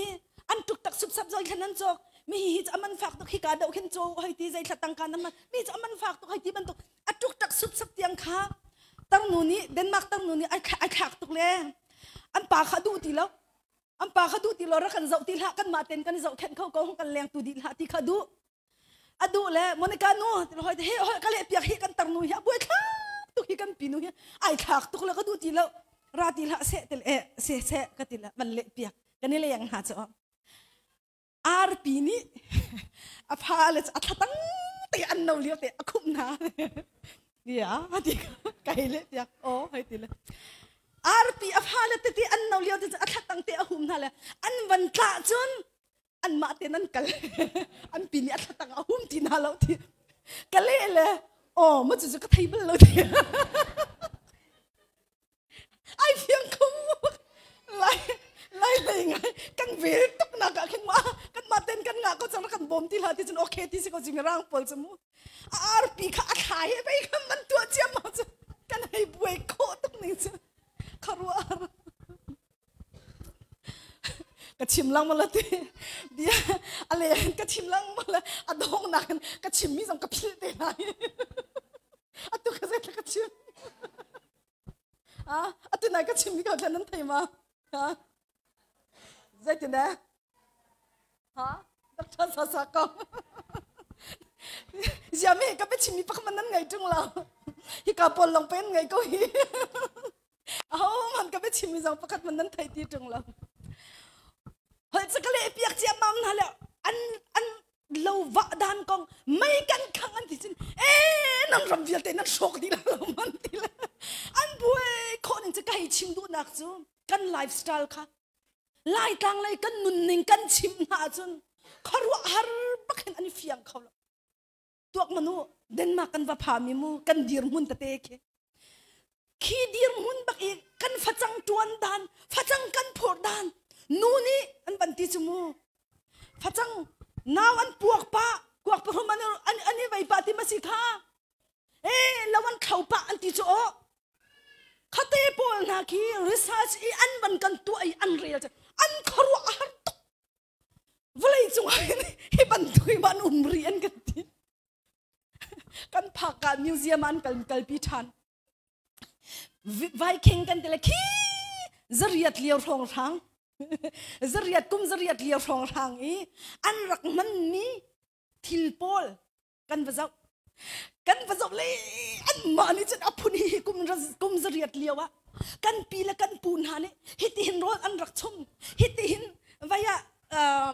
an tuk tak supsap zoi khan an cawk mi hi hi aman fak tuk hi ka do khin chaw hoi ti zei thla tangka na man mi cu aman fak tuk hoi ti bantuk a tuk tak supsap tiang kha tangnu nih Denmark tangnu nih ai ai thlak tuk le an pa kha duh ti lo an pa kha duh ti lo ra kan zoh ti hlah kan mah ten kan zoh khen kho ko kan leng tu dih hlah ti kha duh a duh le Monica nu hoi he hoi ka leh piak hi kan tar nu hi a buai thlak tuk hi kan pi nu hi ai thlak tuk le ka duh ti lo ra ti hlah se til e se se ka ti le van leh piak kan i leng hna chu arpi nih a pha le a thlatang te an no lio te a khum na ya ti kai le piak o hoi ti le arpi a pha le te ti an no lio te a thlatang te a hum na le an van tla cun anmah ten an kal an pi nih a thlatang a hum ti hna lo ti ka le le aw ma cu cu ka thei bal lo ti ai fiang kho lai lai lei ngai kan vel tuk nak ah khin ma kan ma ten kan nga ko chang kan bom ti la ti cun okay ti si ko jing rang pol chu mu arpi kha a thla he bai khan man tua chiam ma chu kan hei buai kho tuk ning chu kharua ka chim lang mala ti bia ale ka chim lang mala a dong nak ka chim mi zong ka philh te lai atu ka zei ka chim a atu nai ka chim mi ka thlan nan thei ma ha zeitin ne ha Dr. Sasa kong Ziami ka pe chim mi pakhat man nan ngai tung lo hi ka pol long pen ngai ko hi Ahohmanh ka biachimmi zong pakhat hmanh nan thei ti ṭung lo. Holh cu ka leh piak ciammam hna le an an lo vah dan kong mei kan khang an ti cun ee nan ram vialte nan hrawk dih lo man ti le an buai khawh ning cu ka hei chim duhnak cu kan lifestyle kha Laitlang lei kan nunning kan chim hna ahcun khuaruahhar bak hin an i fiang kho lo. Tuak manu Denmark kan va phami mu kan dirhmun tete khi khi dirhmun bak i kan facang tuan dan facang kan phur dan nu nih an ban ti cu mu facang nau an puak pa kuak pahrum an an an i vei pa ti ma si kha e lo an khau pa an ti cu o khate pawl hna khi research i an van kan tuah i an rel an khuaruah a har tuk vawlei cungah hin hi bantuk hi an um rih an kan ti kan phak ah museum an kal kalpi ṭhan Viking kan ti le khi zariat lio hrawng hrang zariat kum zariat lio hrawng hrang i an rak hmanmi thil pawl kan va zoh kan va zoh le anmah nih cun a phun hi kum kum zariat lio ah kan pi le kan pu hna nih hitihin rawl an rak chum hitihin vai ah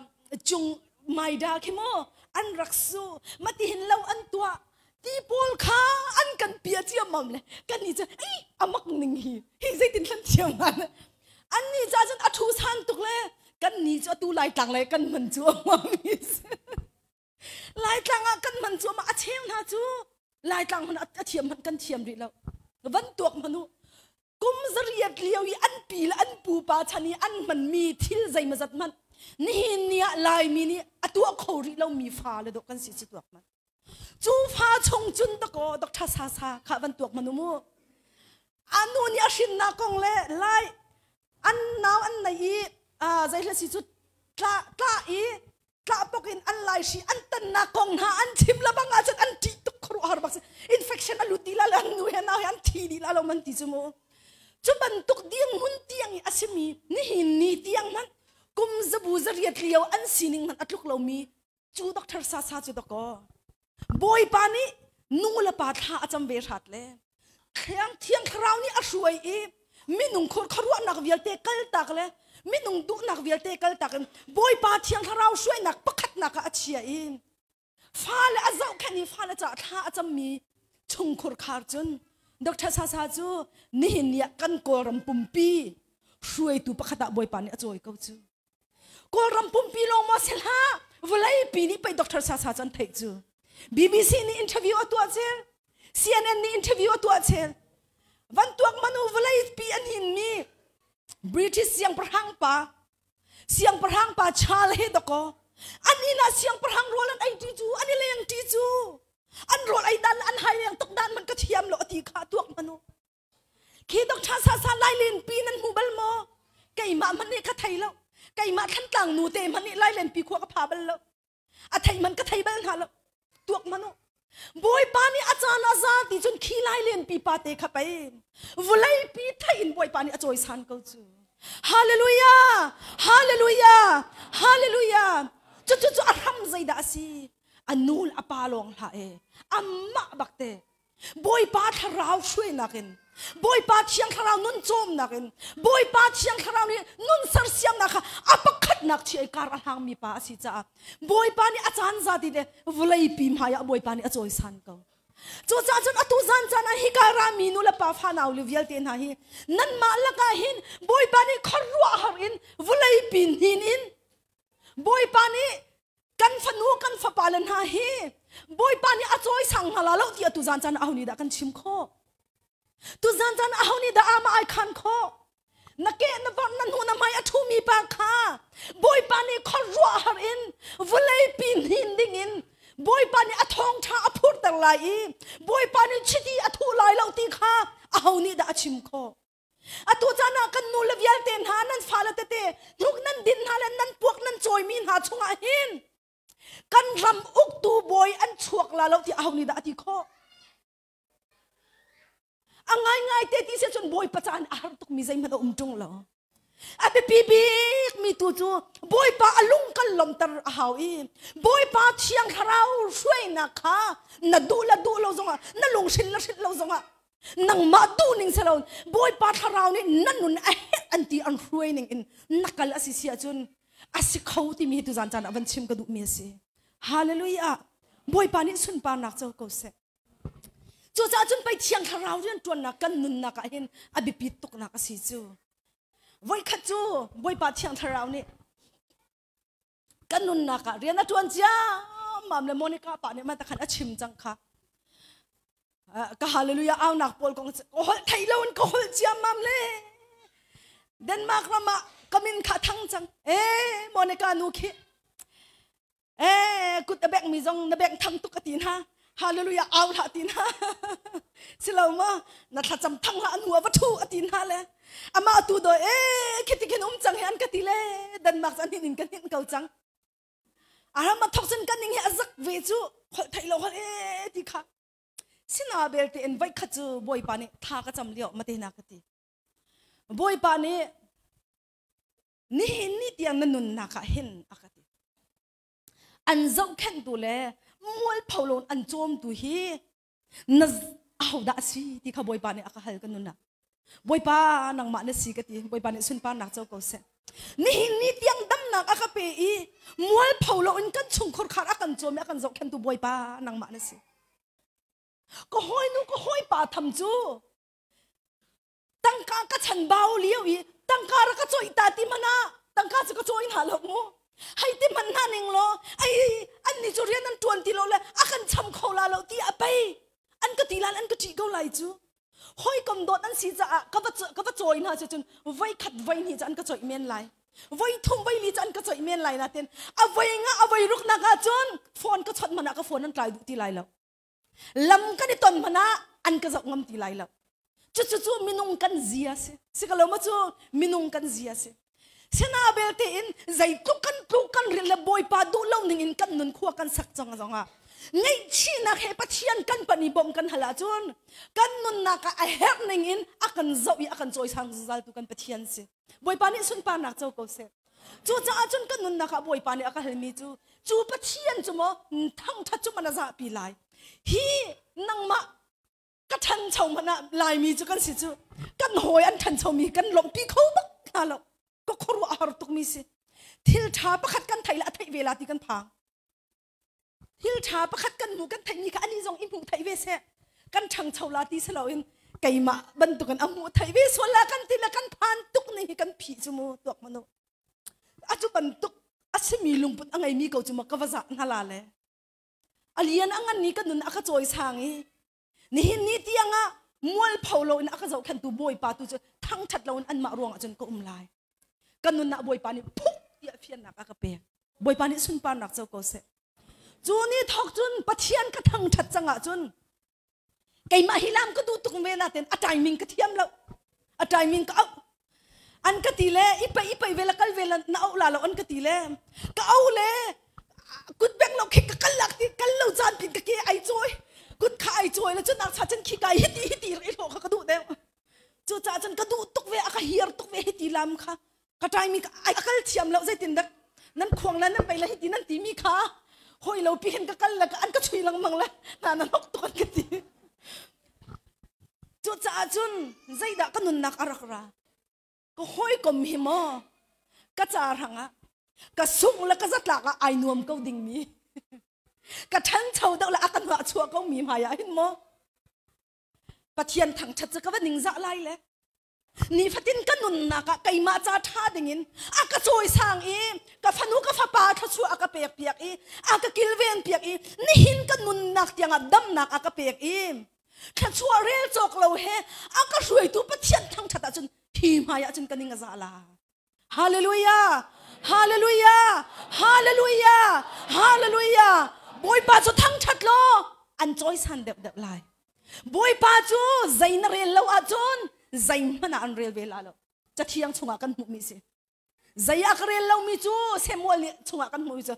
cung maida khi maw an rak su matihin lo an tuah ti pawl kha an kan pia ciammam le kan nih cu ei amak ning hi hi zeitin thlan thiam ngan an nih ca cun a thu san tuk le kan ni cu atu lai tlang le kan man cu mi Laitlang ah kan hman cuahmah a cheu hna cu Laitlang hmanh a thiam hmanh kan thiam rih lo. Van tuak hmanh u. Kum zariat lio i an pi le an pupa chan i an hmanmi thil zeimazat hmanh nihin ni ah Laimi nih a tuah kho rih lomi fa le dawh kan si si tuak hmanh. Cu fa chung cun dakaw Dr. Sasa kha van tuak manu mu. Anu nih a hrinnak kong le lai an nau an nei i zei hla si cu tla tla i tla pok in an lai hri an tannak kong hna an chim la bang ahcun an ṭih tuk khuaruahhar bak si infection a lut ti la le an nu he nau he an thi dih la lo man ti cu mu. Cu bantuk dirhmun tiang i a simi nihin ni tiang hmanh kum zabu zariat lio an sining hmanh a tluk lomi cu Dr. Sasa cu dakaw Bawipa nih nu le pa thla a cam ve hrat le thiang thiang thlarau nih a hruai i minung khur khuaruahnak vialte kaltak le minung duhnak vialte kaltak in Bawipa thiang thlarau hruainak pakhatnak ah a chia i fale a zohkhenh i fale caah thla a cammi chungkhur khar cun Dr. Sasa cu nihin ni ah kan Kawlram pumpi hruaitu pakhat ah Bawipa nih a cawi ko cu. Kawlram pumpi lawng maw si hlah vawleipi nih pei Dr. Sasa cu an theih cu. BBC nih interview a tuah chel CNN nih interview a tuah chel van tuak manu vawleipi an hinmi British siangpahrang pa Siangpahrang pa Charles he dakaw an inn ah siangpahrang rawl an ei ṭi cu an i leng ṭi cu an rawl ei dan an hai leng tuk dan man ka thiam lo ati kha tuak manu khi dok tha sa sa lai len pi nan hmu bal maw keimah man nih ka thei lo keimah thlantlang nu te man nih lai len pi khua ka pha bal lo a thei man ka thei bal hna lo tuak manu bawipa nih a caan a za ti cun khi lai len pi pa te kha pei vulei pi thei in bawipa nih a cawisan ko cu hallelujah hallelujah hallelujah cu cu cu a hram zeidah a si a nul a pa lawng hlah e amah bak te Bawipa thlarau hruainak in Bawipa thiang thlarau nun cawmnak in Bawipa thiang thlarau nih nun sersiamnak kha a pakhatnak chi kar a hlangmi pa a si caah Bawipa nih a caan zati le vawleipi hmai ah Bawipa nih a cawisan ko. Cucaah cun atu zan caan ah hika rami nu le pa fanau le vialte hna hi nanmah lakah hin Bawipa nih khuaruahhar in vawleipi hnin in Bawipa nih kan fanu kan fapa le hna hi Bawipa nih a cawisang hna la lo ti atu zan caan aho nih dah kan chim khawh tu zan caan aho nih dah ama ai khan khawh na ke na vor na hnu na hmai a ṭhumi pa kha Bawipa nih khuaruahhar in vawlei pi hnin ding in Bawipa nih a thawngṭha a phurter lai i Bawipa nih chiti a thuh lai lo ti kha aho nih dah a chim khawh Atu caan ah kan nu le vialte hna nan fale tete hnuk nan din hna le nan puak nan cawimi hna chungah hin kan ram uktu bawi an chuak la lo ti aho nih dah a ti khawh? A ngaingai te ti si cun bawipa caan a har tukmi zeihmanh a um ṭung lo. A biapi bik mi tu cu bawipa a lung kan lawmter a hau i bawipa thiang thlarau hruainak kha na duh le duh lo zongah na lunghril le hrilh lo zongah nangmah duh ning si lo bawipa thlarau nih na nun a herh an ti an hruai ning in na kal a si si ahcun a si kho timi hi tuzan caan ah van chim ka duhmi a si hallelujah bawipa nih sunparnak co ko seh cucaah cun pei thiang thlarau rian ṭuannak kan nunnak ah hin a biapit tuknak a si cu voikhat cu bawipa thiang thlarau nih kan nunnak ah rian a ṭuan ciammam le Monica pa nih man takhan a chim cang kha ka hallelujah aunak pawl kong ka holh thei lo in ka holh ciammam le Denmark ram ah ka min kha thang cang e Monica nu khi e kut a bek mi zong na bek thang tuk ka ti hna hallelujah au hlah ti hna silo ma na thlacam thang hlah nu va thu a ti hna le ama tu do e khiti khin um cang hi an ka ti le Denmark an hin in kan hin ko cang aram a thok cun kan ning hi a zak ve cu holh thei lo holh e ti kha sina belte in voi khat cu bawipa nih tha ka cam lio mate na ka ti bawipa nih nihin ni tiang na nunnak ah hin a ka ti an zohkhenhtu le mualpho lo an cawmtu hi na ahodah a si ti kha bawipa nih a ka hal ka nun ah bawipa nangmah na si ka ti bawipa nih sunparnak co ko seh nihin ni tiang damnak a ka pe i mualpho lo in kan chungkhur khar a kan cawm i a kan zohkhenhtu bawipa nangmah na si ka hawinu ka hawipa tham cu tangka ka chan bau lio i tangka ra ka cawih ta ti mana tangka cu ka cawi hna lo mu hei ti man hna ning law ai an ni cu rian an tuan ti lo le a kan cham kho la lo ti a pei an ka ti lan an ka ṭih ko lai cu hawikom dawt an si caah ka va ka va cawi hna cu cun voi khat voi hnih cu an ka cawih men lai. Voi thum voi li cu an ka coih men lai natin a voi nga a voi ruk nak ah cun phone ka chawnh hmanh ah ka phone an tlai duh ti lai lo. Lam kan i ton hmanh ah an ka zoh ngam ti lai lo. Cucu cu minung kan zia si. Si ka lo ma cu minung kan zia si. Sina belte in zeitluk kan tluk kan ril le Bawipa duh lo ning in kan nun khua kan sak cang zong ah ngaihchihnak he Pathian kan pan i bawmh kan hal ahcun kan nunnak ah a herh ning in a kan zoh i a kan cawisang zungzal tu kan Pathian si. Bawipa nih sunparnak co ko seh. Cucaah cun kan nunnak ah Bawipa nih a ka halmi cu cu Pathian cu maw thangṭhat cu man a zahpi lai. Hi nangmah ka ṭhancho hmanh ah Laimi cu kan si cu kan hawi an ṭhanchomi kan lawmhpi kho bak hna lo. Ka khuaruah a har tukmi si. Thil ṭha pakhat kan theih le a theih ve la ti kan phang. Thil ṭha pakhat kan hmuh kan theihmi kha anih zong i hmuh theih ve seh. Kan ṭhangcho la ti si loin keimah bantukin a hmuh theih ve sual la kan ti le kan phan tuk ning hi kan phih cu mu tuak manu. A cu bantuk a simi lungput a ngeimi ko cu ma ka va zah hna la le. A lian a ngan ni ka nun a ka cawi sang i nihin ni tiang ah mualpho loin a ka zohkhenhtu Bawipa tu cu thangṭhat loin anmah ruangah cun ka um lai. Ka nunah Bawipa nih phuk tiah fiannak a ka pek. Bawipa nih sunparnak co ko seh. Cu ni thawk cun Pathian ka thangṭhat cang ahcun keimah hi lam ka duh tuk ve natin a timing ka thiam lo. A timing ka auh. An ka ti le i pei i pei ve la kal ve la na auh la lo an ka ti le ka au le kut beng lo khi ka kal lak ti kal lo caan pin ka ke ai cawi kut kha ai cawi le cun ak cha cun khi kai hiti hiti i hlawh kha ka duh deuh. Cucaah cun ka duh tuk ve a ka hiar tuk ve hiti lam kha ka ṭaimi ai a kal thiam lo zeitin dak nan khuang le nan pei le hiti nan timi kha hoi lo pi hin ka kal le an ka chui lengmang le na na nok tuk an ka ti. Cucaah cun zeidah ka nunnak a rak ra ka hawikom hi maw ka ca hrangah ka sungh le ka zatlak ah ai nuam ko dingmi ka ṭhancho deuh le a ka hnuah chuah ko mi hmai ah hin maw Pathian thangṭhat cu ka va ningzah lai le nifatin ka nunnak ah keimah ca ṭha dingin a ka cawisang i ka fanu ka fapa thluachuah a ka pek piak i a ka kilven piak i nihin ka nunnak tiangah damnak a ka pek i thluachuah rel cawk lo he a ka hruaitu Pathian thangṭhat ahcun hi hmai ah cun ka ning a za la. Hallelujah! Hallelujah! Hallelujah! Hallelujah! Bawipa cu thangṭhat law an cawisan deuhdeuh lai. Bawipa cu zei na rel lo ahcun zeihmanh ah an rel ve la lo. Cathiang chungah kan hmuhmi si. Zei ah ka rel lomi cu Samuel nih chungah kan hmuhmi cu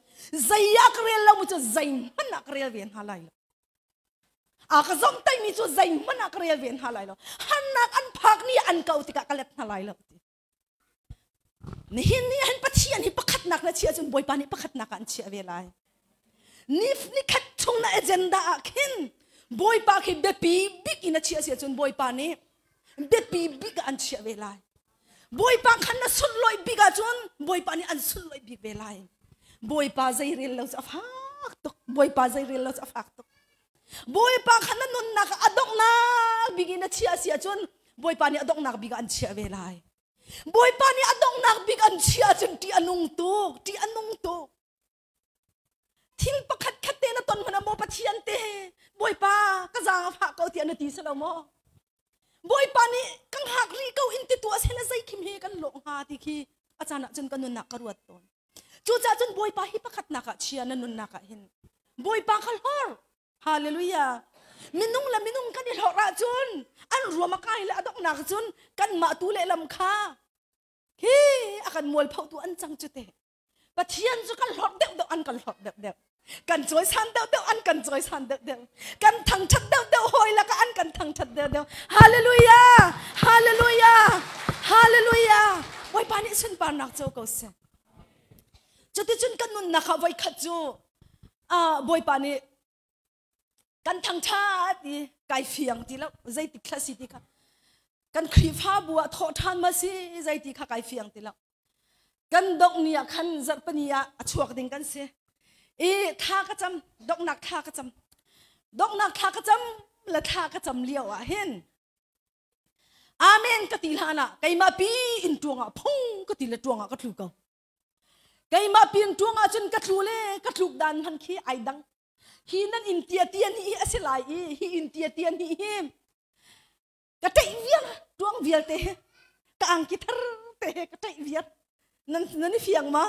zei ah ka rel lomi cu zeihmanh ah ka rel ve hna lai lo. A ka zomhtaihmi cu zeihmanh ah ka rel ve hna lai lo. Hannak an phak ni an ko tikah ka let hna lai lo. Nihin ni hin Pathian hi pakhatnak na chiah cun Bawipa nih pakhatnak ah an chiah ve lai. Ni nikhat chung na agenda ah khin Bawipa khi biapi bik in a chiah si ahcun Bawipa nih biapi bik ah an chiah ve lai. Bawipa khan na sunlawih bik ahcun Bawipa nih an sunlawih bik ve lai. Bawipa zei rel lo cu a fak tuk. Bawipa zei rel lo cu a fak tuk. Bawipa khan na nunnak a donghnak bik in a chiah si ahcun Bawipa nih a donghnak bik ah an chiah ve lai. Bawipa nih a donghnak bik an chiah ahcun ṭih a nung tuk, ṭih a nung tuk. Thil pakhat khat te na ton hmanh ah maw Pathian te Bawipa ka zaang a fah ko tiah na ti si lo maw? Bawipa nih ka hngak rih ko in ti tuah seh zei khim he kan lawh hnga ti khi a caan ah cun ka nunnak ka ruat tawn. Cucaah cun Bawipa hi pakhatnak ah chia na nunnak ah hin Bawipa kha hlor. Hallelujah. Minung le minung kan i hlorh ahcun an ruam a kai le a donghnak cun kanmah tu lehlam kha hi a kan mualphotu an cang cu te. Pathian cu kan hlorh deuh deuh an kan hlorh deuh deuh. Kan cawisan deuh deuh an kan cawisan deuh deuh. Kan thangṭhat deuh deuh hawi lakah an kan thangṭhat deuh deuh. Hallelujah! Hallelujah! Hallelujah! Bawipa nih sunparnak co ko seh. Cuticun kan nunnak ah voikhat cu Bawipa nih kan thangṭhat i kai fiang ti lo zeitik thla si ti kha kan Khrihfabu ah thawh ṭhan ma si zeiti kha kai fiang ti lo kan dongh ni ah khan zarhpini ah a chuak ding kan si i thla ka cam donghnak thla ka cam donghnak thla ka cam le thla ka cam lio ah hin Amen ka ti hlan ah keimah pi in tuang ah phung ka ti le tuang ah ka tlu ko. Keimah pi in tuang ah cun ka tlu le ka tluk dan hman khi ai dang. Hi nan in tia tia ni hi a si lai i hi in tia tia ni hi ka ṭeih vial tuang vialte he ka angki thar te he ka ṭeih vial. Nan nan i fiang ma?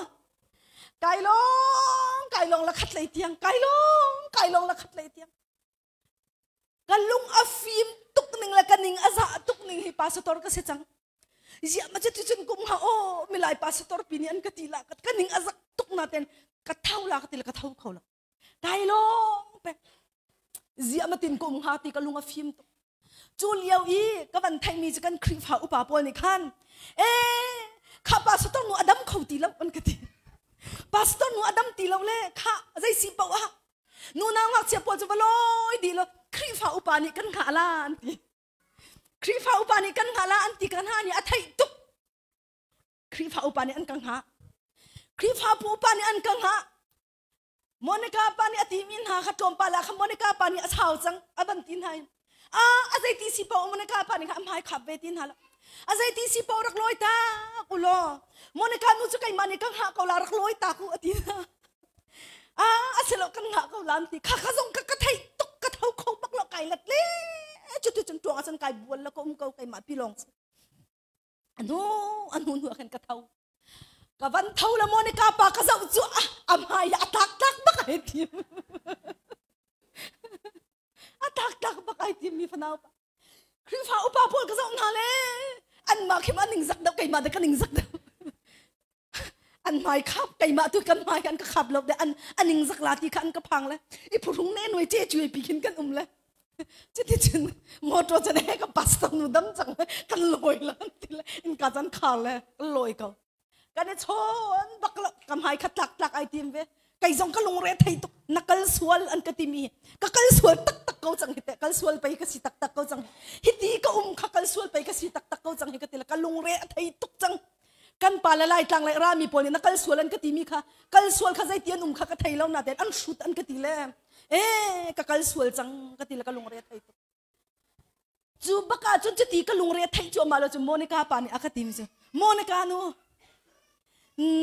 Kai long kai long la khat lei tiang kai long kai long la khat lei tiang. Ka lung a fim tuk ning le ka ning a za tuk ning hi pastor ka si cang. Zia ma cu cun kum ha o milai pastor pi nih an ka ti la ka ning a zak tuk na ten ka thau la ka ti la ka thau kho lo. Kai long pe. Zia ma tin kum ha ti ka lung a fim tuk. Cu lio i ka van theihmi cu kan Khrihfa upa pawl nih khan e kha pastor nu a dam kho ti lo an ka ti. Pastor nu a dam ti lo le kha zei si paoh ah nunau ngakchia pawl cu va lawi dih lo Khrihfa upa nih kan hngah la an ti. Khrihfa upa nih kan hngah la an ti kan ha nih a theih tuk. Khrihfa upa nih an ka hngah. Khrihfa pu upa nih an ka hngah. Monica pa nih a timi hna kha tlawmpal ah khan Monica pa nih a chau cang a van ti hna in a a zeiti si paoh Monica pa nih kha a hmai khap ve ti hna lo a zeiti si paoh rak lawi tak u law Monica nu cu keimah nih ka hngah ko la rak lawi tak u a ti hna a a si lo kan hngah ko la an ti kha kha zong ka ka theih tuk ka tho kho bak lo kai lat le cu tu cun tuang ah cun kai bual la ka um ko keimah pi lawng anu anu nu ah khan ka tho ka van tho la Monica pa ka zoh cu a hmai a tak tak bak ai tim a tak tak bak ai tim mi fanau pa Khrihfa upa pawl ka zoh hna le an mah khim an ning zak deuh keimah de ka ning zak deuh an hmai khap keimah tu kan hmai kan ka khap lo de an aning zak la ti kha an ka phang le i phuhrung ne nuai che chui pi khin kan um le cuti cun motor cun he ka pastor nu dam cang kan lawi la ti le in ka chan khar le kan lawi ko kan i chawn bak lo ka hmai kha tlak tlak ai tim ve kei zong ka lungre thei tuk na kal sual an ka timi ka kal sual tak tak ko cang hi te kal sual pei ka si tak tak ko cang hi ti ka um kha kal sual pei ka si tak tak ko cang hi ka ti le ka lungre a thei tuk cang kan pa le lai tlang le rami pawl nih na kal sual an ka timi kha kal sual kha zeiti an um kha ka thei lo na ten an hrut an ka ti le e ka kal sual cang ka ti le ka lungre thei tuk cu baka cun cuti ka lungre theih cu ma lo cu Monica pa nih a ka ti mi cu Monica nu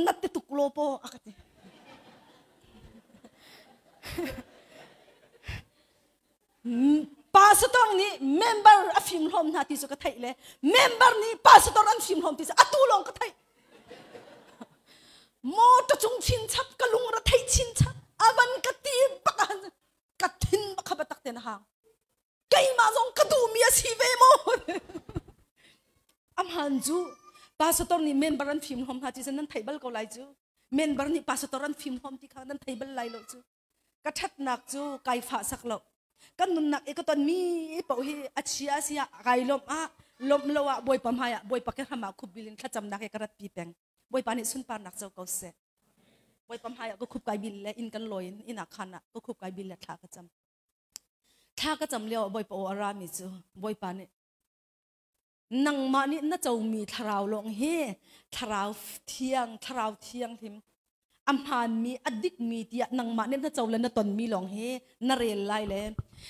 na ti tuk lo po a ka ti Pastor nih member a fim hlawm hna ti cu ka theih le member nih pastor an fim hlawm ti cu atu lawng ka theih. Motor cung chin chap ka lung ra theih chin chap avan ka ti bak ah ka thin bak kha tak te na hang. Keimah zong ka duhmi a si ve maw? Amhan cu pastor nih member an fim hlawm hna ti nan thei bal ko lai cu. Member nih pastor an fim hlawm ti kha nan thei bal lai lo cu. Ka ṭhatnak cu kai fah sak lo. Kan nunnak i ka tonmi paoh hi a chia a si ah kai lawmh ah lawmh lo ah Bawipa hmai ah Bawipa ke hram ah khupbil in thlacamnak he ka ratpi peng. Bawipa nih sunparnak co ko seh. Bawipa hmai ah ka khup kai bil le inn kan lawi in inn ah khan ah ka khup kai bil le thla ka cam. Thla ka cam lio ah Bawipa aw a rami cu Bawipa nih nangmah nih na comi thlarau lawng hi thlarau thiang thlarau thianghlim a hmaanmi a dikmi tiah nangmah nih na co le na tonmi lawng hi na rel lai le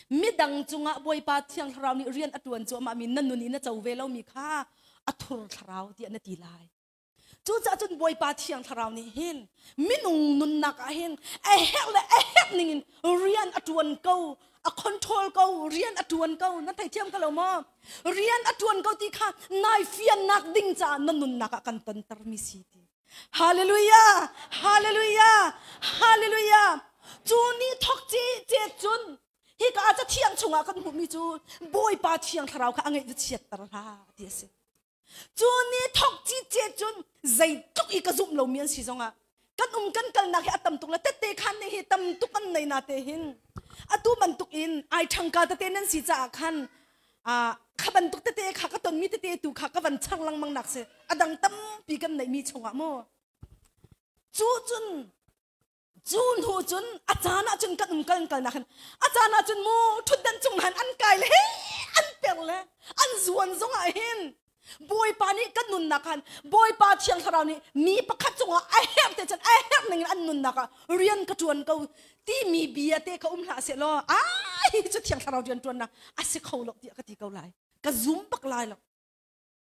midang cungah Bawipa thiang thlarau nih rian a ṭuan cuahmah mi na nun i na co ve lomi kha a thur thlarau tiah na ti lai. Cucaah cun Bawipa Thiang Thlarau nih hin minung nunnak ah hin a herh le a herh ningin rian a ṭuan ko, a control ko, rian a ṭuan ko. Nan theithiam ko lo maw? Rian a ṭuan ko ti kha nai fiannak ding caah na nunnak ah kan tontermi si ti. Hallelujah! Hallelujah! Hallelujah! Cu ni thok ce ce cun hika ah cathiang chungah kan hmuhmi cu Bawipa Thiang Thlarau kha a ngeih va chiatter hlah ti a si. Cu ni thok cicet cun zeitluk i ka zumh lomi an si zongah kan um kan kalnak hi a tam tuk le tette khan nih hi tam tuk an nei na te hin atu bantuk in ai ṭhangka tete nan si caah khan kha bantuk tete kha ka tonmi tete tu kha ka van char lengmang nak si a dang tampi kan neihmi chungah mu cu cun Cu hnu cun a caan ah cun kan um kal kal nak hin a caan ah cun mu ṭhutdan cung han an kai le an per le an zuan zong ah hin Bawipa nih kan nunnak khan Bawipa Thiang Thlarau nih mi pakhat cungah a herh te cun a herh ning in an nunnak ah rian ka ṭuan ko timi bia te ka um hlah seh law ai cu Thiang Thlarau rian ṭuannak a si kho lo tiah ka ti ko lai ka zum bak lai lo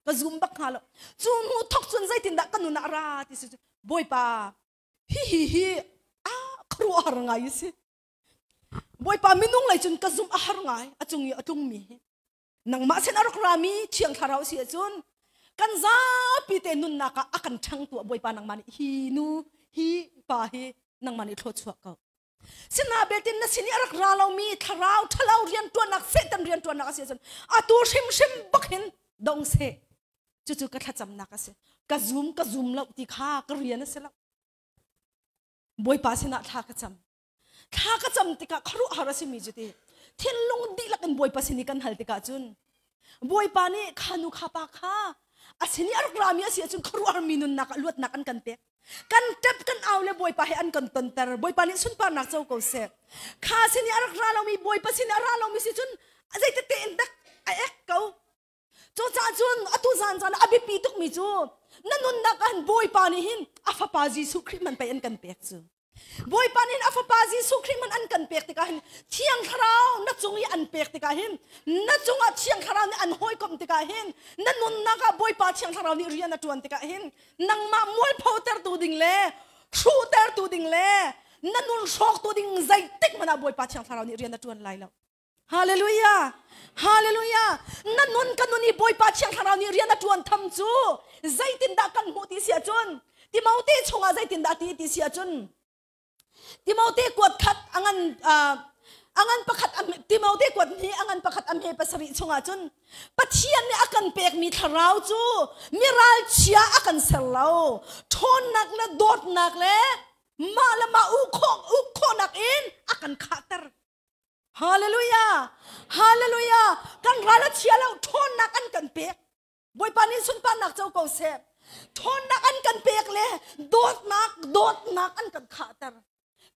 ka zum bak hnga lo cu hnu thok cun zeitindah ka nun ah ra ti si Bawipa Hihi hi a khuaruahhar ngai a si. Bawipa minung lei cun ka zumh a har ngai a cung i a tlungmi hi. Nangmah sin a rak rami Thiang Thlarau si ahcun Kan zapi te nunnak ah a kan ṭhangtu ah Bawipa nangmah nih hi nu hi pa hi nangmah nih thluachuah ko. Sina betin na sin i a rak ra lomi thlarau ṭhalo rianṭuannak Satan rianṭuannak a si ahcun atu hrimhrim bak hin dong seh. Cucu ka thlacamnak a si. Ka zum ka zum lo ti kha ka rian a si lo. Bawipa sinah thla ka cam. Thla ka cam tikah khuaruahhar a simi cu ti thinlung dihlak in Bawipa sin i kan hal tikah cun Bawipa nih kha nu kha pa kha a sin i a rak rami a si ahcun khuaruahharmi nunnak ah luatnak an kan pek. Kan ṭap kan au le Bawipa he an kan tonter. Bawipa nih sunparnak co ko seh. Kha sin i a rak ra lomi Bawipa sin i a ra lomi si cun zeitete in dak a ek ko. Cucaah cun atu zan zan a biapi tukmi cu na nunnak ah hin Bawipa nih hin a fapa Jesuh Khrih man pei an kan pek cu. Bawipa nih hin a fapa Jesuh Khrih man an kan pek tikah hin Thiang Thlarau na cung i an pek tikah hin na cungah Thiang Thlarau nih an hawikomh tikah hin na nunnak ah Bawipa Thiang Thlarau nih rian a ṭuan tikah hin nangmah mualphotertu ding le hruhtertu ding le na nun hrawktu ding zeitik hmanh ah Bawipa Thiang Thlarau nih rian a ṭuan lai lo. Hallelujah! Hallelujah! Na nun ka nun i Bawipa Thiang Thlarau nih rian a ṭuan tham cu zeitindah kan hmuh ti si ahcun Timote chungah zeitindah ti ti si ahcun Timote kuat khat a ngan a ngan pakhat Timote kuat hnih a ngan pakhat a hme pasarih chungah cun Pathian nih a kan pekmi thlarau cu miralchia a kan ser lo ṭhawnnak le dawtnak le mah le mah uk khawh uk khawhnak in a kan khahter Hallelujah! Hallelujah! Kan ral a chia lo, ṭhawnnak an kan pek. Bawipa nih sunparnak co ko seh. Ṭhawnnak an kan pek le dawtnak, dawtnak an kan khahter.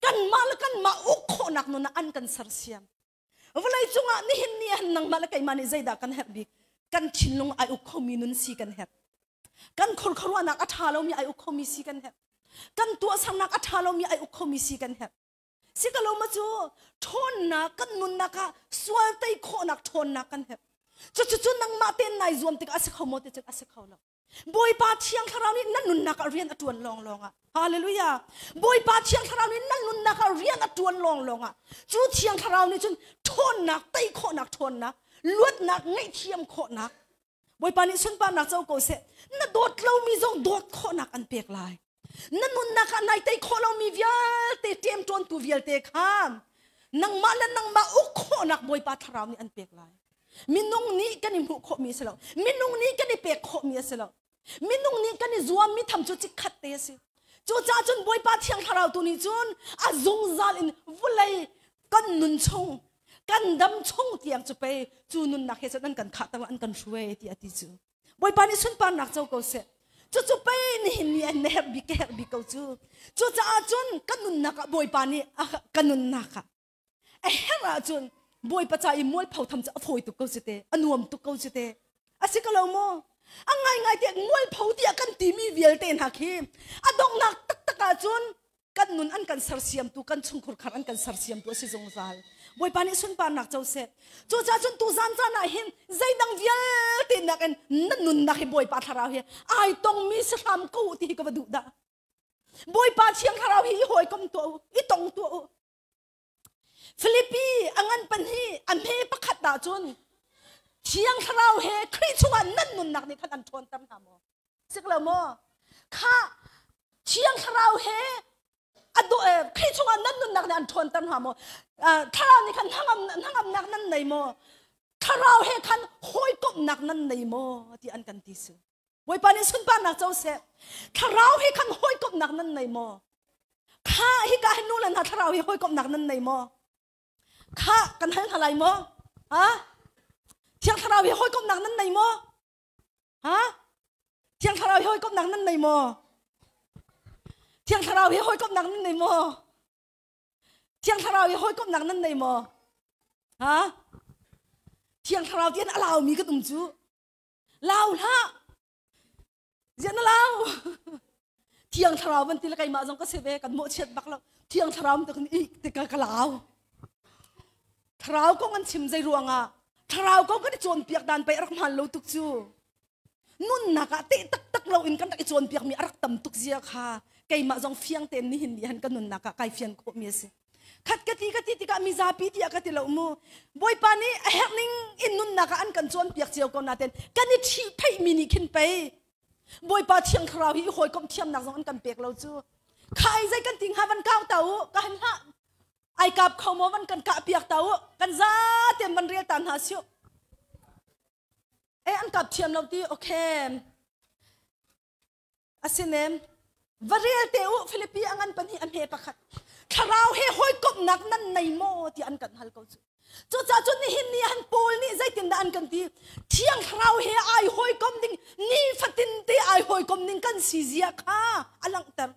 Kanmah le kanmah uk khawhnak nun ah an kan sersiam. Vawlei cungah nihin ni ah nangmah le keimah nih zeidah kan herh bik? Kan thinlung ai uk khomi nun si kan herh. Kan khurkharuahnak a ṭha lomi ai uk khomi si kan herh. Kan tuahsernak a ṭha lomi ai uk khomi si kan herh. Si ka lo ma cu ṭhawnnak kan nunnak ah sual tei khawhnak ṭhawnnak kan herh. Cucu nangmah tein nai zuam tikah a si kho maw ti cun a si kho lo. Bawipa Thiang Thlarau nih na nunnak ah rian a ṭuan lawnglawng ah. Hallelujah. Bawipa Thiang Thlarau nih na nunnak ah rian a ṭuan lawnglawng ah. Cu Thiang Thlarau nih cun ṭhawnnak tei khawhnak ṭhawnnak, luatnak ngaihthiam khawhnak. Bawipa nih sunparnak co ko seh. Na dawt lomi zong dawt khawhnak an pek lai. Na nunnak ah nai tei khawh lomi vialte ṭemṭawntu vialte kha nangmah le nangmah uk khawhnak Bawipa Thlarau nih an pek lai. Minung nih kan i hmuh khawhmi a si lo. Minung nih kan i pek khawhmi a si lo. Minung nih kan i zuammi tham cu chikkhat te a si. Cucaah cun Bawipa Thiang Thlarau tu nih cun a zungzal in vulei kan nun chung kan dam chung tiang cu pei cu nunnak he cun an kan khahter an kan hruai ti a ti cu. Bawipa nih sunparnak co ko seh. Cucu pei nihin ni an na herh bik ka herh bik ko cu. Cucaah cun ka nunnak ah Bawipa nih ka nunnak ah a herh ahcun Bawipa ca i mualpho tham cu a fawi tuk ko cu te, a nuam tuk ko cu te. A si ko lo maw? A ngaingai tiah mualpho tiah kan timi vialte hna khi a donghnak taktak ahcun kan nun an kan sersiamtu kan chungkhur khar an kan sersiamtu a si zungzal bawipa nih sunparnak co seh cucaah cun tu zan caan ah hin zeidang vialte nakin na nunnak hi bawipa thlarau hi ai tongmi si hram ko ti hi ka va duh dah bawipa thiang thlarau hi i hawikom tuah u i tong tuah u Filipi a ngan pahnih a hme pakhat ah cun thiang thlarau he Khrih chungah nan nunnak nih khan an ṭhawnter hna maw? Sik lo maw? Kha thiang thlarau he a do Khrih chungah nan nunnak nih an ṭhawnter hna maw? Thlarau nih khan hnangamnak nan nei maw? Thlarau he khan hawikomhnak nan nei maw? Ti an kan ti si. Bawipa nih sunparnak co seh. Thlarau he khan hawikomhnak nan nei maw? Kha hika hin nu le hna thlarau hi hawikomhnak nan nei maw? Kha kan hal hna lai maw? Ha? Thiang thlarau hi hawikomhnak nan nei maw? Ha? Thiang thlarau hi hawikomhnak nan nei maw? Thiang thlarau hi hawikomhnak nan nei maw? Thiang thlarau hi hawikomhnak nan nei maw? Ha? Thiang thlarau ti an a laumi kan um cu. Lau hlah! Ziah na lau? Thiang thlarau van ti le keimah zong ka si ve kan mawhchiat bak lo. Thiang thlarau te kan i te ka ka lau. Thlarau kong an chim zei ruangah thlarau kong kan i cawnpiak dan pei a rak hmaan lo tuk cu. Nunnak ah teh taktak lo in kan rak i cawnpiak mi a rak tam tuk zia kha keimah zong fiang tein nihin ni han kan nunnak ah kai fian khawh mi a si. Khat ka ti ka ti tikah mizapi tiah ka ti lo mu. Bawipa nih a herh ning in nunnak ah an kan cawnpiak cio ko nain kan i ṭhihpheihmi nih khin pei Bawipa Thiang Thlarau hi i hawikomh thiamnak zong an kan pek lo cu. Khai zei kan ti hnga van kau ta u ka han hlah ai kap kho maw van kan kah piak ta u kan za tein van rel ta hna siu. Eh an kap thiam lo ti okay. Asinem va rel te u Philippi a ngan pahnih a hme pakhat thlarau he hawikomhnak nan nei maw ti an kan hal ko cu cucaah cun nihin ni han Paul nih zeitindah an kan ti thiang thlarau he ai hawikom ding ni fatin te ai hawikom ding kan si zia kha a langhter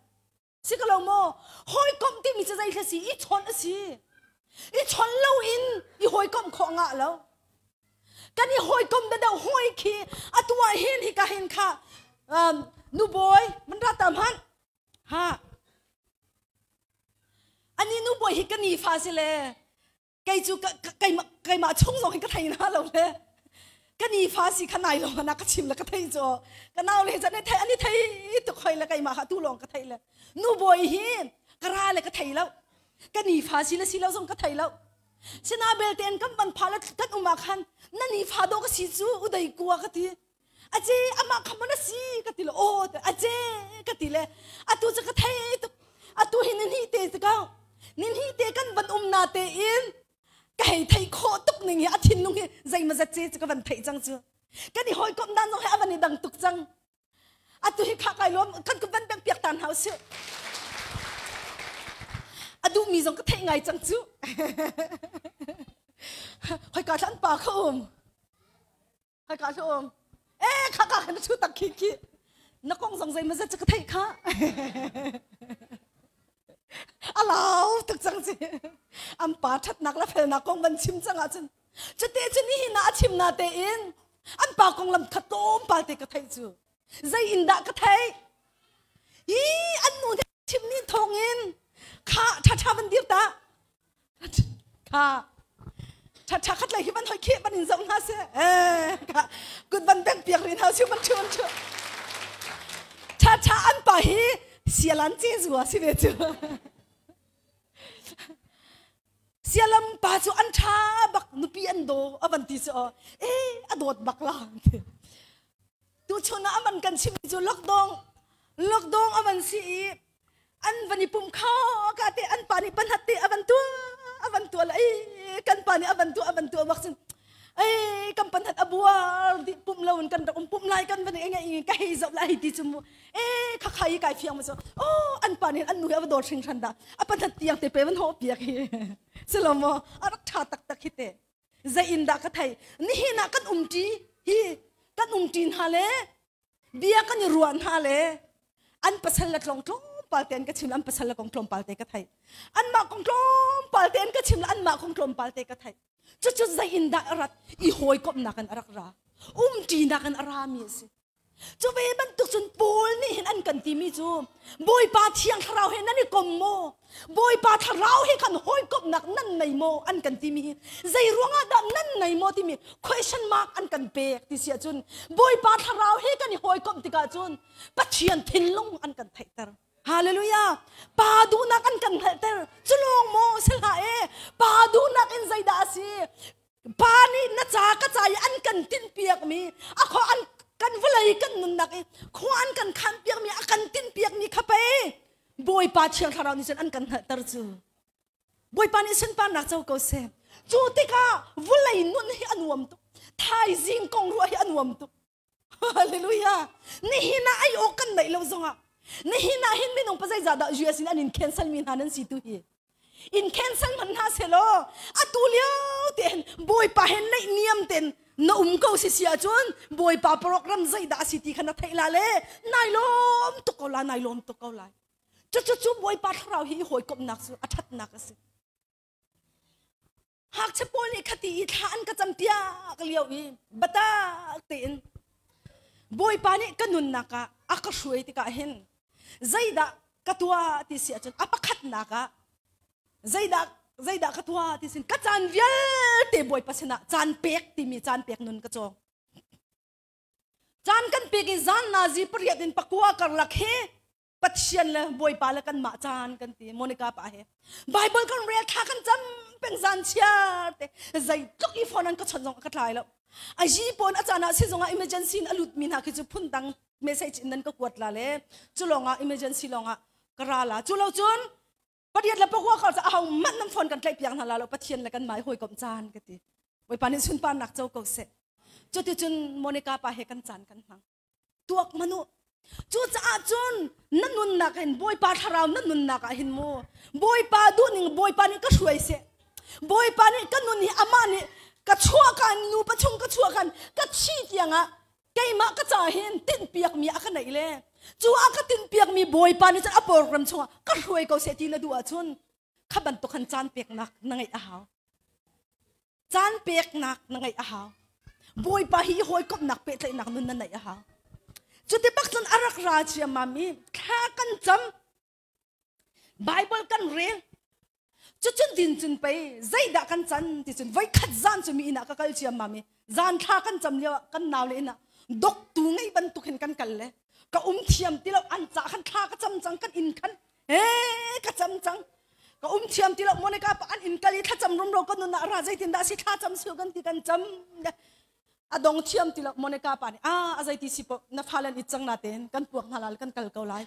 si ko lo maw hawikom timi cu zei si i chawnh a si i chawnh lo in i hawikom khawh ngah lo kan i hawikom da deuh hawi khi atu ah hin hi ka hin kha um, nubawi man ra tam han ha ani nubawi hi ka ni fa si le kei cu keimah keimah chung zong hin ka thei na lo le ka ni fa si kha nai lo na ka chim le ka thei cu ka nau le zan thei ani thei tuk hoi le keimah kha tu lawng ka thei le nubawi hi ka ra le ka thei lo ka ni fa si le si lo zong ka thei lo Sina belte an kan van pha le kan um ah khan na ni fa do ka si cu udai kua ka ti aje amah kha mon a si ka ti le o aje ka ti le atu cu ka thei tuk atu hi ni te te ka ni hi te kan van um na te in ka hei thei khawh tuk ning hi a thinlung hi zeima zat ce cu ka van theih cang cu kan i hawikomh dan zong hi a van i dang tuk cang Atu hi kha kai lawm kan ka van beng piak tan hau si. A duhmi zong ka theih ngai cang cu. Hoi ka thlan pa kha um. Hoi ka thlan um. Eh kha ka khan chu tak khi khi. Na kong zong zei ma zat ka theih kha. A lau tuk cang ci. Am pa thatnak la felnak kong van chim cang ahcun Cute cu nihin ah a chim na tein an pa konglam kha tlawmpal te ka theih cu. Zei in dah ka theih? Hi an nu nih chim ni thawng in kha tha tha van dir ta. Kha tha tha khat lei hi van hoi khi van in zoh hna se. Eh kha kut van beng piak rin hau siu van thu van thu. Tha tha an pa hi sialan ce zua si ve cu. Sialam pa cu an ṭha bak nupi an daw a van ti cu e a dawt bak la tu chun ah aman kan chim cu lockdown lockdown a van si i an van i pum kha ka te an pa nih panhat te a van tua a van tua la ei kan pa nih a van tua a van tua bak cun ei kan panhat a buar di pum lo in kan rak um pum lai kan van i ngai ka hei zoh la hei ti cu mu e kha kha i kai fiang ma so oh an pa nih an nu hi a va dawt hringhran dah a panhat tiang te pe van ho piak hi silomo a rak tha tak tak hi te zei in dah ka thei nihin ah kan umṭi hi kan umṭi hna le bia kan i ruah hna le an pasal le tlong tlawmpal te an ka chim an pasal le kong tlawmpal te ka thei anmah kong tlawmpal te an ka chim le anmah kong tlawmpal te ka thei cucu zei in dah a rat i hawikomhnak in a rak ra umṭinak in a rami a si Cu ve bantuk cun Paul nih hin an kan timi cu Bawipa Thiang Thlarau he nan i kom maw? Bawipa Thlarau he khan hawikomhnak nan nei maw? An kan timi hi zei ruangah dah nan nei maw timi question mark an kan pek ti si ahcun Bawipa Thlarau he kan i hawikomh tikah cun Pathian thinlung an kan theihter. Hallelujah! Pa duhnak an kan hngalhter. Cu lawng maw si hlah e. Pa duhnak in zeidah a si? Pa nih na ca ka ca i an kan tinhpiakmi a khua an kan vawlei kan nunnak i khua an kan khanpiakmi a kan tinhpiakmi kha pei Bawipa Thiang Thlarau nih cun an kan hngalhter cu Bawipa nih sunparnak co ko seh cu tikah vawlei nun hi a nuam tuk thaizing kong ruah hi a nuam tuk Hallelujah. Nihin ah ai awk kan neih lo zongah nihin ah hin minung pa zeizah dah US in an in cancel mi hna nan si tu hi. In cancel man hna selaw atu lio te hin Bawipa he neih niam ten na um ko si si ahcun Bawipa program zeidah a si ti kha na theih la le nai lawm tuk ko la nai lawm tuk ko lai. Cucu cu Bawipa thlarau hi i hawikomhnak cu a ṭhatnak a si. Ngakchia pawl nih khati i thla an ka campiak lio i biatak tein Bawipa nih ka nunnak ah a ka hruai tikah hin zeidah ka tuah ti si ahcun a pakhatnak ah zeidah zeidah ka tuah ti sin ka caan vialte Bawipa sinah caan pek timi caan pek nun ka cawng. Caan kan pek i zan nazi pariat in pakua karlak hi Pathian le Bawipa le kanmah caan kan ti Monica pa he Bible kan rel thla kan cam peng zan chiar te zeitluk i phone an ka chawnh zong ka tlai lo a yi pon a caan ah sizung ah emergency in a lut mi hna khi cu phun dang message in nan ka kuat la le cu lawng ah emergency lawng ah ka ra la cu lo cun pariat le pakua kar a ho manh nan phone kan tlaih piak hna la lo Pathian le kan mai hawikom caan ka ti Bawipa nih sunparnak co ko seh cuticun Monica pa he kan caan kan hmang tuak manu cucaah cun na nunnak hin Bawipa thlarau na nunnak ah hin mu Bawipa duhning Bawipa nih ka hruai seh Bawipa nih ka nun hi amah nih ka chuah kan nu pa chung ka chuah kan ka thi tiangah keimah ka ca hin tinhpiak mi a ka neih le cu a ka tinhpiak mi Bawipa nih cun a program chungah ka hruai ko seh ti na duh ahcun kha bantuk khan caan peknak na ngeih a hau caan peknak na ngeih a hau Bawipa hi hawikomhnak pehtlaihnak nun na neih a hau cuti bak cun a rak ra ciammam i thla kan cam Bible kan rel cucun din cun pei zeidah kan can ti cun voikhat zan cu mi inn ah ka kal ciammam i zan thla kan cam lio ah kan nau le inn ah doktu ngei bantuk hin kan kal le ka um thiam ti lo an ca khan thla ka cam cang kan inn khan he ka cam cang ka um thiam ti lo Monica pa an inn kal i thlacam rumro ka nun ah ra zeitin dah si thla cam sil kan ti kan cam a dong thiam ti lo Monica pa nih a a zeiti si po na fa lan it cang na ten kan puak hna lal kan kal ko lai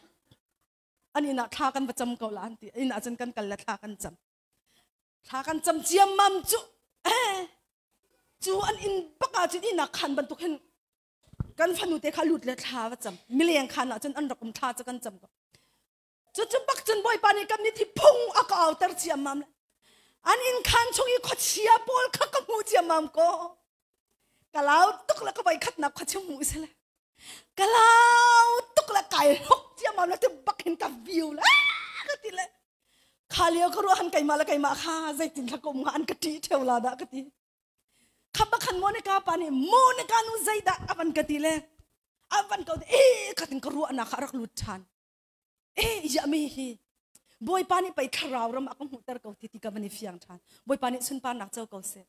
an inn ah thla kan va cam ko la an ti inn ah cun kan kal le thla kan cam thla kan cam ciam mam cu eh cu an inn bak ah cun inn ah khan bantuk hin kan fanu te kha lut le thla va cam mileng khan ah cun an rak um thla cu kan cam ko cu cu bak cun bawipa nih kan mit hi phung a ka auter ciammam le an inn khan chung i khuachia pawl kha ka hmu ciammam ko ka lau tuk le ka voi khatnak khuachia hmu se le ka lau tuk le kai hlok ciammam le ti bak hin ka view le ka ti le kha lio ka ruah han keimah le keimah kha zeitin thla ka um an ka ṭih ṭheu la dah ka ti kha bakhan Monica pa nih Monica nu zeidah a van ka ti le a van ko e khatin ka ruahnak kha a rak lut ṭhan e ya mi hi Bawipa nih pei thlarau ram a ka hmuhter ko ti ti ka van i fiang ṭhan Bawipa nih sunparnak co ko seh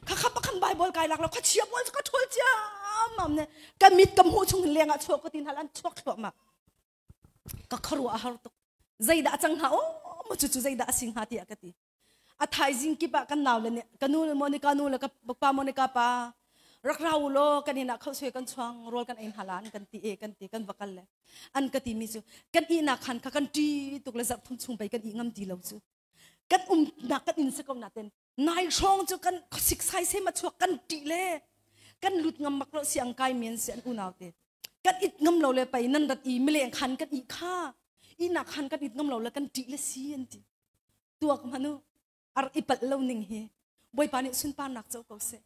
kha kha pakhan Bible kai lak lo kha chia pawl ka ṭhawl ciammam ne ka mit ka hmuh chung leng ah chuak ko tin hal an chuak thluahmah ka khuaruah a har tuk zeidah cang hnga o mu cu cu zeidah a si hnga tiah ka ti a thaizing kip ah kan nau le nih ka nu le Monica nu le ka pa Monica pa rak ra u law kan inn ah khosue kan chuang rawl kan ei hna la an kan ti e kan ti kan va kal le an ka ti mi cu kan ihnak khan kha kan ṭi tuk le zarh thum chung pei kan ih ngam ti lo cu kan umnak kan inn si ko na ten nai hrawng cu kan sik sai se ma chuak kan ṭih le kan lut ngam mak lo siang kai men si an unau te kan it ngam lo le pei nan rat i mileng khan kan i kha ihnak khan kan it ngam lo le kan ṭih le si an ti tuak hmanu ar i palh lo ning hi bawipa nih sunparnak co ko seh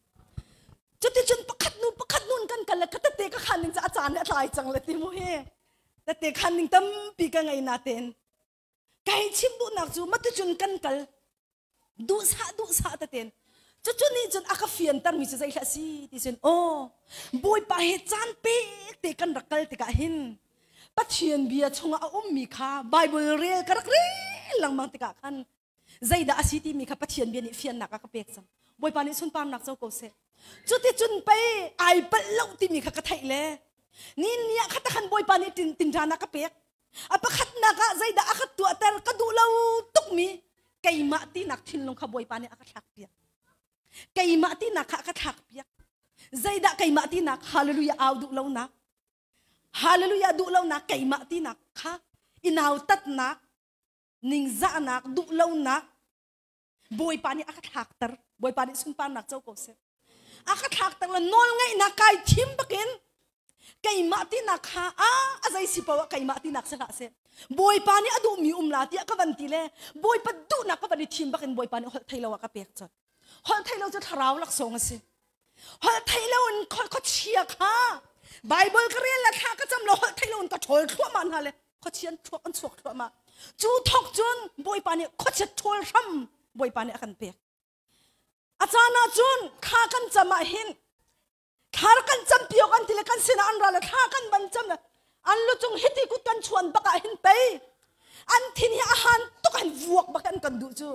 cuticun pakhat nu pakhat nun kan kal le ka tete ka khan ning cu a caan a tlai cang le ti mu hi tete khan ning tampi ka ngei na ten kai chim duhnak cu matucun kan kal duhsah duhsah teten cucu nih cun a ka fianter mi cu zei hlah si ti cun aw bawipa he caan pek te kan rak kal tikah hin Pathian bia chungah a ummi kha Bible rel ka rak rel lengmang tikah khan zeidah a si timi kha Pathian bia nih fiannak a ka pek cang. Bawipa nih sunparnak co ko seh. Cuticun pei ai palh lo timi kha ka theih le ni ni ah kha takhan Bawipa nih tin tinṭan a ka pek. A pakhatnak ah zeidah a ka tuahter ka duh lo tukmi keimah tinak thinlung kha Bawipa nih a ka thlak piak. Keimah tinak kha a ka thlak piak. Zeidah keimah tinak hallelujah au duh lonak Hallelujah duh lonak keimah tinak kha i nautatnak ningzahnak duh lonak Bawipa nih a ka thlakter Bawipa nih sunparnak co ko seh a ka thlakter le nawl ngeihnak kai thim bakin keimah tinak kha a a zei si poah keimah tinak si hlah seh Bawipa nih a duhmi um la tiah ka van ti le Bawipa duhnak ka van i thim bakin Bawipa nih holh thei lo a ka pek cun holh thei lo cu thlarau laksawng a si holh thei lo in khuachia kha Bible ka rel la thla ka cam lo holh thei lo in ka ṭhawl thluahmah hna le khuachia an chuak an chuak thluahmah cu thok cun Bawipa nih khuachia ṭhawl hram Bawipa nih a kan pek a caan ah cun thla kan cam ah hin thla kan cam piok an ti le kan sinah an ra le thla kan ban cam le an lu cung hiti kut kan chuan bak ah hin pei an thin hi a han tuk an vuak bak an kan duh cu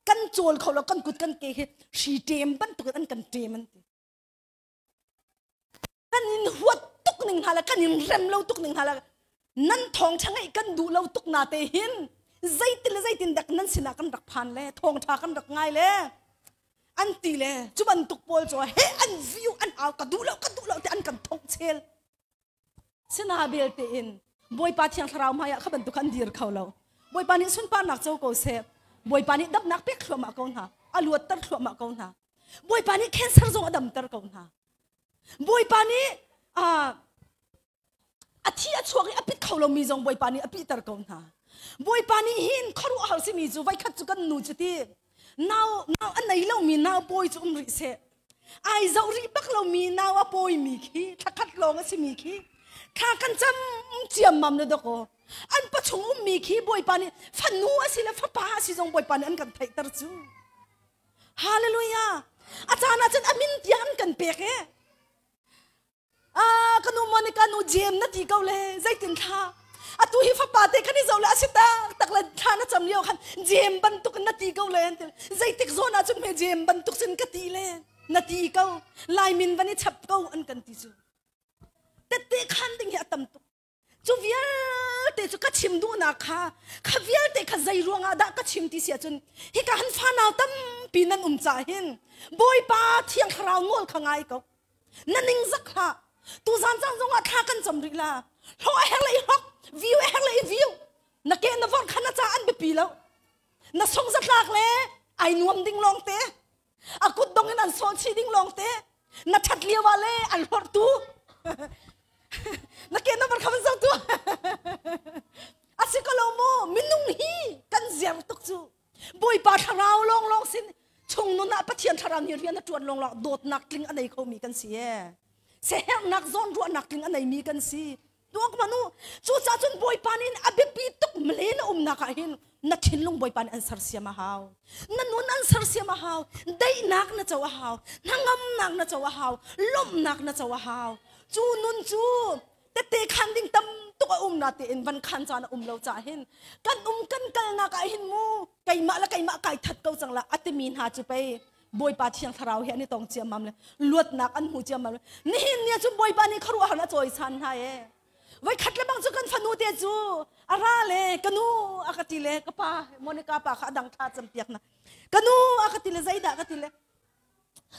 kan cawl kho lo kan kut kan ke hi hri ṭem bantuk in an kan ṭem an ti kan in huat tuk ning hna le kan in rem lo tuk ning hna le Nan thawngṭha ngeih kan duh lo tuk na te hin zeitin le zeitin dak nan sinah kan rak phan le thawngṭha kan rak ngai le an ti le cu bantuk pawl cu he an view an au ka duh lo ka duh lo te an kan thongh chel. Sina belte in Bawipa Thiang Thlarau hmaiah kha bantuk an dir kho lo. Bawipa nih sunparnak co ko seh. Bawipa nih damnak pek thluahmah ko hna. A luatter thluahmah ko hna. Bawipa nih cancer zong a damter ko hna. Bawipa nih a thi a chuak i a pit kho lomi zong Bawipa nih a pihter ko hna. Bawipa nih hin khuaruahhar simi cu voikhat cu kan nu cu ti nau nau a nei lomi nau pawi cu um rih seh. Ai zoh rih bak lomi nau a pawimi khi thlakhat lawng a simi khi thla kan cam ciammam le dawkaw an pachung ummi khi Bawipa nih fanu a si le fapa a si zong Bawipa nih an kan theihter cu. Hallelujah! A caan ah cun a min tiang an kan pek e. Ah, ka nu Monica nu jem na ti ko le zeitin thla atu hi fapa te kan i zoh le a si tak tak le thla na cam lio khan jem bantuk in na ti ko le zeitik zawn ah cun hme jem bantuk cun ka ti le na ti ko lai min van i chap ko an kan ti cu tette khan ding hi a tam tuk Cu vialte cu ka chim duhnak kha kha vialte kha zei ruangah dah ka chim ti si ahcun hika han fanau tampi nan um cah hin Bawipa Thiang Thlarau nawl kha ngai ko. Na ning zak hlah. Tuzan caan zongah thla kan cam rih la. Hlawh a herh le i hlok, view a herh le i view. Na ke na vorh kha na ca an biapi lo. Na song zatlak le ai nuam ding lawng te. A kut dong in an sawn chih ding lawng te. Na that lio ah le an hlorhtu. Na ke number kha van zoh tu. A si ko lo mu minung hi kan ziar tuk cu. Bawipa thlarau lawng lawng sin chung nun ah Pathian thlarau nih rian a tuan lawng lawng dawtnak tling a nei khomi kan si e. Sehernak zawn ruahnak tling a neimi kan si. Tuak manu cucaah cun Bawipa nih a biapi tuk mle na umnak ah hin na thinlung Bawipa nih an sersiam a hau. Na nun an sersiam a hau. Daihnak na co a hau. Hnangamnak na co a hau. Lawmhnak na co a hau. Cu nun cu tete khan ding tam tuk a um na tein van khan caan a um lo ca hin kan um kan kalnak ah hin mu keimah le keimah kai that ko cang la atimi hna cu pei Bawipa Thiang Thlarau he an i tong ciammam le luatnak an hmu ciammam le nihin ni cu Bawipa nih khuaruahhar a cawisan hna e voi khat le bang cu kan fanu te cu a ra le ka nu a ka ti le ka pa Monica pa kha a dang thla cam piak na ka nu a ka ti le zeidah ka ti le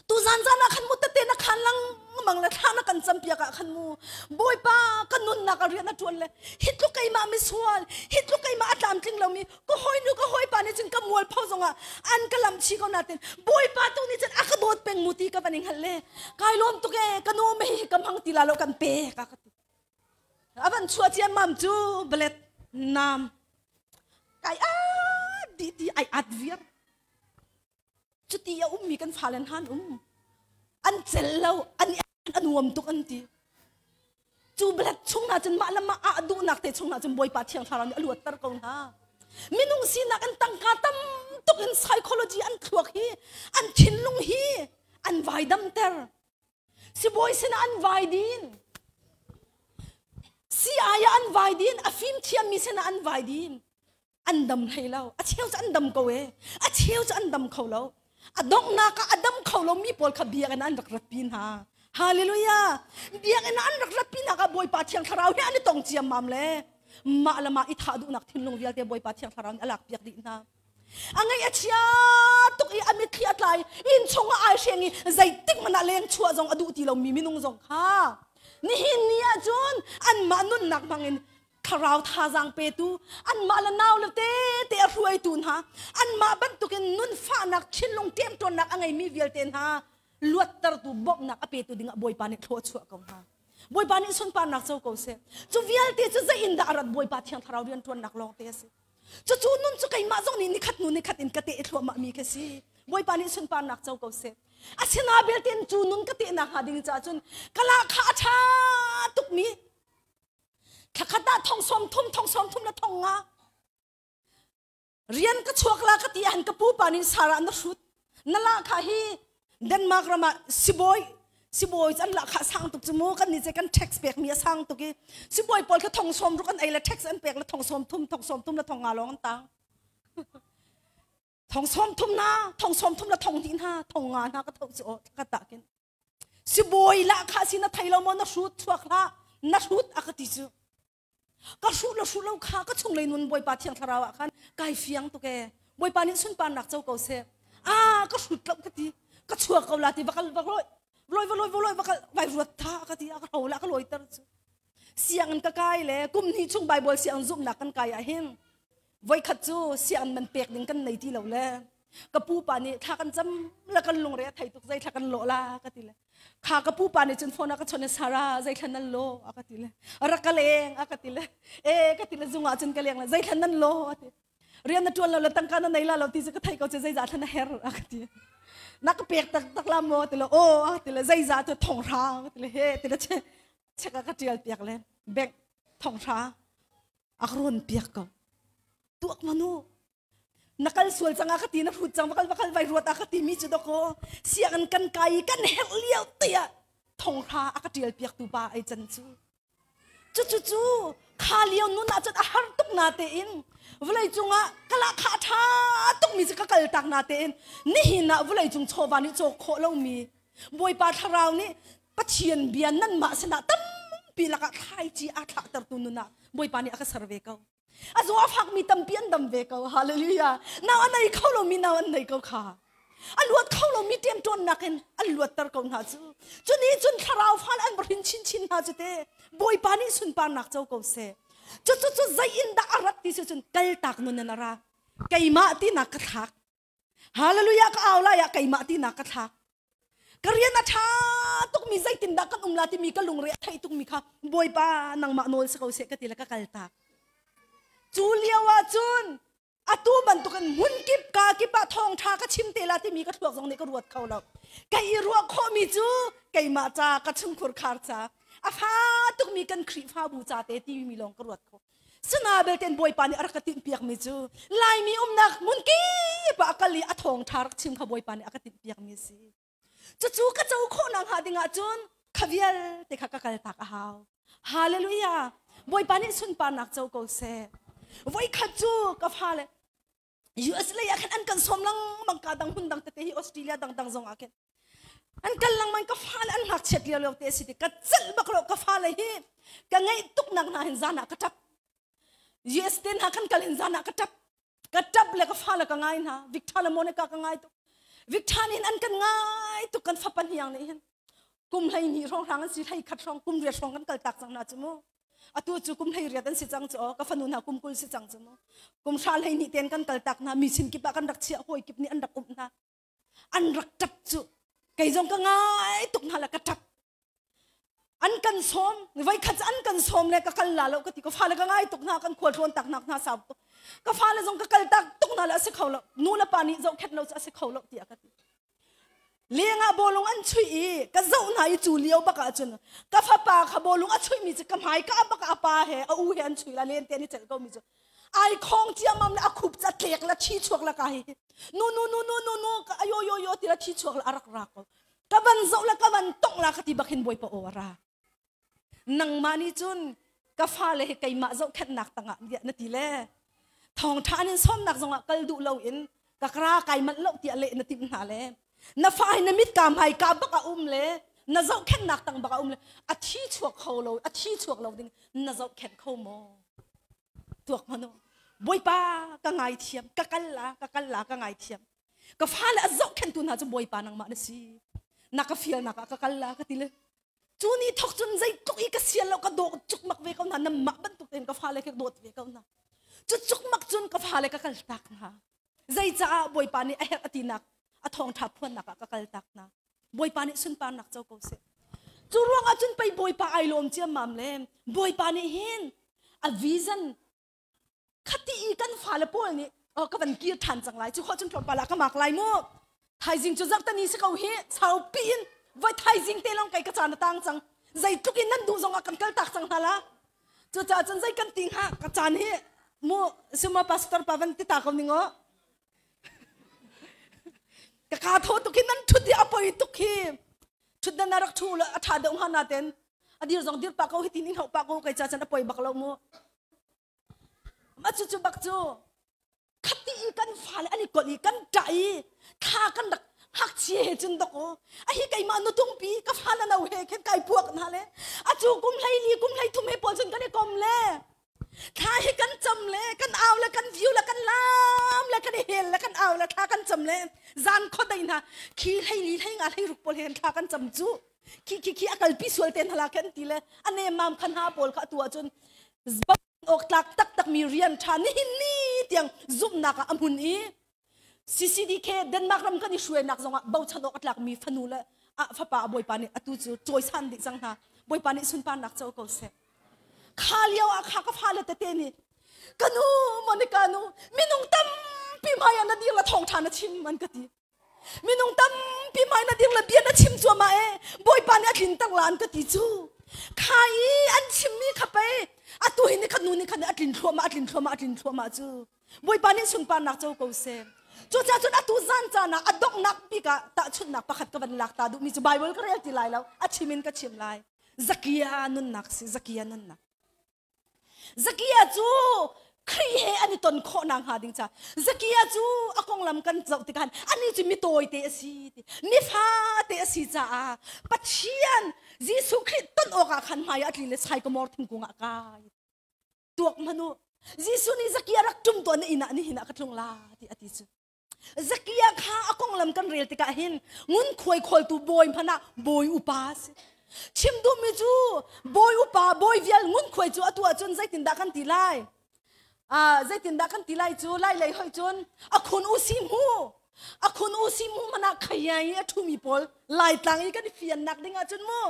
tu zan zan ah khan mu tete na khan lang mang le thla na kan cam piak ah khan mu Bawipa ka nunnak a rian a tuan le hi tluk keimah misual hi tluk keimah a tlamtling lomi ka hawinu ka hawipa nih cun ka mualpho zongah an ka lam chi ko natin bawipa tu nih cun a ka dawt peng mu ti ka van i hngalh le kai lawm tuk e ka nu me hi ka hmang ti la lo kan pe ka ka ti a van chua ciam mam cu balet nam kai a di ti ai at viar cuti a ummi kan fale han um an cel lo an a nuam tuk an ti cu belet chung hna cun mah le mah ah duhnak te chung hna cun Bawipa Thiang Thlarau nih a luatter ko hna minung sinak an tangka tam tuk in psychology an thluak hi an thinlung hi an vai damter sibawi sinah an vai din si ai ah an vai din a fim thiammi sinah an vai din an dam hlei lo a cheu cu an dam ko e a cheu cu an dam kho lo a donghnak ah a dam kho lo mi pawl kha biakinn an rak ratpi hna hallelujah biakinn an rak ratpi hna ah bawipa thiang thlarau he an i tong ciammam le mah le mah i thah duhnak thinlung vialte bawipa thiang thlarau nih a lak piak dih hna a ngaih a chia tuk i a mitthli a tlai inn chung ah ai hreng i zeitik hmanh ah leng chuah zong a duh ti lomi minung zong kha nihin ni ah cun anmah nunnak hmangin thlarau thazaang petu anmah le nau le te te a hruaitu hna anmah bantukin nun fahnak thinlung ṭemṭawnnak a ngeimi vialte hna luattertu bawmhnak a petu dingah Bawipa nih thlua chuah ko hna Bawipa nih sunparnak co ko seh cu vialte cu zei in dah a rat Bawipa thiang thlarau rianṭuannak lawng te a si cucu nun cu keimah zong nih nikhat hnu nikhat in ka teh thluahmah mi ka si Bawipa nih sunparnak co ko seh asina belte cu nun ka tehnak hnga ding caah cun kala kha a ṭha tukmi Thlakhat ah thong sawm thum, thong sawm thum le thong nga. Rian ka chuak la ka ti han ka pu pa nih Sarah na hrut. Na la kha hi Denmark ram ah sibawi sibawi an la kha sang tuk chu mu kan ni che kan tax pek mi a sang tuk i sibawi pawl kha thong sawm ruk an ei le tax an pek le thong sawm thum thong sawm thum le thong nga lawng an tang. Thong sawm thum na thong sawm thum le thong hnih na thong nga na ka tho chu o ka ta kin Sibawi lah kha si na thei lo maw na hrut chuak hlah na hrut a ka ti cu. Ka hruh le hruh lo kha ka chunglei nun Bawipa Thiang Thlarau ah khan kai fiang tuk ee. Bawipa nih sunparnak co ko seh. Ah ka hrut lo ka ti. Ka chuak ko la ti va kal va loi loi va loi va loi va kal vai ruat tha ka ti a ka hro la ka loi ter cu. Sianginn ka kai le kum hnih chung Bible siang zumhnak kan kai ah hin voikhat cu sianginn man pek ding kan nei ti lo le ka pu pa nih thla kan cam la kan lungre a thei tuk zei thla kan lawh la ka ti le kha ka pu pa nih cun phone a ka chawnh i Sarah zei thla nan law a ka ti le rak ka leng a ka ti le e ka ti le zung ah cun ka leng le zei thla nan law a ti rian na tuan lo le tangka na nei la lo ti cu ka thei ko cu zeizah thla na her a ka ti na ka pek tak tak la maw ti le aw a ti le zeizah cu thong hra ka ti le he ti le che chek a ka tial piak le bank thong hra a ka rawn piak ko tuak manu na kal sual cang a ka ti na hrut cang vakal vakal vai ruat a ka ti mi cu doko sianginn kan kai i kan herh lio tiah thonghra a ka tial piak tu pa ai can cu cu cu cu kha lio nun ah cun a har tuk na tein vawlei cungah kala kha tha tuk mi cu ka kal tak na tein nihin ah vawlei cung chawva nih cawk khawh lo mi Bawipa thlarau nih Pathian bia nan mah sinah tampi lakah thlaici a thlahtertu nun ah Bawipa nih a ka ser ve ko A zaw a fakmi tampi an dam ve ko. Hallelujah. Nau a nei kho lomi nau an nei ko kha. A luat kho lomi ṭemṭawnnak in an luatter ko hna cu. Cu nih cun thlarau fal an va hrin chinchin hna cu te. Bawipa nih sunparnak co ko seh. Cu cu cu zei in dah a rat ti si cun kaltak nun in a ra. Keimah tinak ka thlak. Hallelujah ka au lai ah keimah tinak ka thlak. Ka rian a ṭha tukmi zeitindah kan um la timi ka lungre a theih tukmi kha Bawipa nangmah nawl si ko seh ka ti le ka kaltak. Cu lio ah cun atu bantukin hmun kip ka kip ah thawngṭha ka chim te la timi ka thluak zong nih ka ruat kho lo. Ka i ruah khawhmi cu keimah ca ka chungkhur khar ca a fa tukmi kan Khrihfabu ca te timi lawng ka ruat kho. Sina belte Bawipa nih a rak ka tinhpiakmi cu Laimi umnak hmun kip ah a kal i a thawngṭha rak chim kha Bawipa nih a ka tinhpiakmi a si. Cucu ka co khawhnak hnga ding ahcun kha vialte kha ka kaltak a hau. Hallelujah! Bawipa nih sunparnak co ko seh. Voikhat cu ka fale US lei ah khan an kan sawm lengmang ka dang hmun dang tete hi Australia dangdang zong ah khin an kal lengmang ka fale an ngakchiat lio lio te si ti ka celh bak lo ka fale hi ka ngeih tuk nak hna hin zan ah ka tap US te hna kan kal hin zan ah ka tap ka tap le ka fale ka ngai hna Victor le Monica ka ngai tuk Victor nih an kan ngai tuk kan fapa hniang nih hin kum hlei hnih hrawng hrang an si hlei khat hrawng kum riat hrawng kan kal tak cang hna cu mu atu cu kum hlei riat an si cang cu aw ka fanu hna kum 20 si cang cu mu kum hra hlei hnih ten kan kal tak hna mi sin kip ah kan rak chiah hawi kip nih an rak um hna an rak tap cu kei zong ka ngai tuk hna la ka tap an kan sawm voi khat an kan sawm le ka kal la lo ka ti ka fale ka ngai tuk hna kan khual tlawn tak nak hna sau tuk ka fale zong ka kal tak tuk hna le a si kho lo nu le pa nih zohkhenh lo cu a si kho lo tiah ka ti Lengah bawlung an chuih i ka zoh hna i cu lio bak ah cun ka fapa kha bawlung a chuihmi cu ka hmai ka bak a pa he a u he an chuih la len te an i celh ko mi cu ai khong ciamam le a khup ca tlek la thi chuak la ka hi nu nu nu nu nu nu ka ayo yo yo ti la thi chuak la a rak ra ko ka van zoh la ka van tong la ka ti bak hin bawipa aw a ra Nangmah nih cun ka fale hi keimah zohkhenhnak tangah na ti le thawngṭha an in sawmnak zongah kal duh loin ka kra kai manh lo tiah leh na timh hna le na fa hi na mit ka hmai ka bak a um le na zohkhenhnak tang bak a um le a thi chuak kho lo a thi chuak lo ding na zohkhenh kho maw tuak hmanu bawipa ka ngaithiam ka kal la ka kal la ka ngaithiam ka fale a zohkhenhtu hna cu bawipa nangmah na si na ka fialnak ah ka kal la ka ti le Cu ni thok cun zeitluk i ka sial lo ka dawt cukmak ve ko hna namah bantuk tein ka fale ka dawt ve ko hna. Cu cukmak cun ka fale ka kaltak hna. Zeicaah Bawipa nih a herh a tinak a thawngṭha phuannak ah ka kaltak hna. Bawipa nih sunparnak co ko seh. Cu ruangah cun pei Bawipa ai lawm ciammam le Bawipa nih hin a vision Khati i kan fale pawl nih oh, ka van kir ṭhan cang lai cu khawh cun tlawmpal ah ka mak lai mu thaizing cu zarhtani si ko hi saupi in voi thaizing te lawng kai ka caan a tang cang zeitluk in nan duh zong ah kan kal tak cang hna la cucaah cun zei kan ti hnga ka caan hi mu suma pastor pa van ti ta ko ning o ka ka tho tuk hi nan thut hi a poi tuk hi thut nan rak thu la a tha deuh hnga na ten a dir zong dir pa ko hi tin in hau pa ko kai cha chan a poi bak lo mu Ma cu cu bak cu khati i kan fale an i kolh i kan ṭah i thla kan rak ngakchia he cun dok aw a hi keimah nutungpi ka fa na no he khin kai puak hna le a cu kum hlei li kum hlei thum he pawl cun kan i kom le. Thla hi kan cam le kan au le kan view le kan lam le kan i hel le kan au le thla kan cam le zan khodei hna khi hlei li hlei nga hlei ruk pawl he thla kan cam cu khi khi khi a kalpi sual te hna la kan ti le a nemam khan ha pawl kha tu ahcun awk tlak taktak mi rian tha nihin ni tiang zumhnak ah a hmun i CCDK Denmark ram kan i hruainak zongah bochan awk a tlakmi fanu le fapa a bawipa nih atu cu cawisan dih cang hna. Bawipa nih sunparnak co ko seh. Kha lio ah kha ka fale tete nih ka nu Monica nu minung tampi hmai ah na dir la thawngṭha na chim an ka ti. Minung tampi hmai na dir la bia na chim cuahmah e Bawipa nih a tlin tak la an ka ti cu. Kha i an chimmi kha pei atu hi ni khat nu ni khat a tlin thluahmah a tlin thluahmah a tlin thluahmah cu. Bawipa nih sunparnak co ko seh. Cucaah cun atu zan caan ah a donghnak bik ah tahchunhnak pakhat ka van lak ta duhmi cu Bible ka rel ti lai lo, a chim in ka chim lai. Zakia nunnak si, Zakia nunnak. Zakia cu Khrih he an i ton khawh nak hnga ding ca. Zakia cu a konglam kan zoh tikah ani cu mi tawite a si ti, mi fate a si caah Pathian Jesuh Khrih ton awkah khan hmai ah a tli le saikamor thingkung ah kai. Tuak hmanh u. Jesuh nih Zakia rak ṭum tuah na inn ah nihin ah ka tlung la ti a ti cu. Zakia kha a konglam kan rel tikah hin ngunkhuai khawltu bawi hmanh ah bawi upa a si. Chim duhmi cu bawi upa bawi vial ngunkhuai cu atu ahcun zeitindah kan ti lai? Zeitindah kan ti lai cu lai lei hoi cun a khun u si mu a khun u si mu hmanh ah khayai i a ṭhumi pawl laitlang i kan i fiannak ding ahcun mu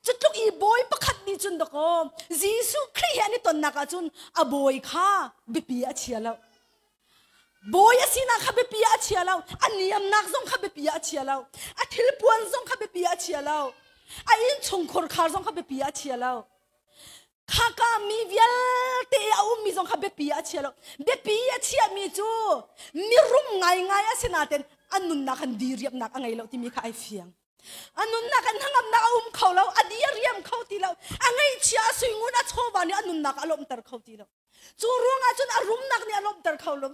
Cutluk i bawi pakhat nih cun dakaw Jesuh Khrih he an i tonnak ahcun a bawi kha biapi ah a chia lo. Bawi a sinak kha biapi ah a chia lo. A niamnak zong kha biapi ah a chia lo. A thilpuan zong kha biapi ah a chia lo. A innchungkhur khar zong kha biapi ah a chia lo. Khaka mi vialte a ummi zong kha biapi ah a chia lo. Biapi a chiahmi cu mirum ngaingai a si nain a nunnak han diriamnak a ngei lo timi kha ai fiang. A nunnak an hnangamnak a um kho lo, a di a riam kho ti lo, a ngaihchia a suingun a chawva nih a nunnak a lawmhter kho ti lo. Cu ruangah cun a rumnak nih a lawmhter kho lo.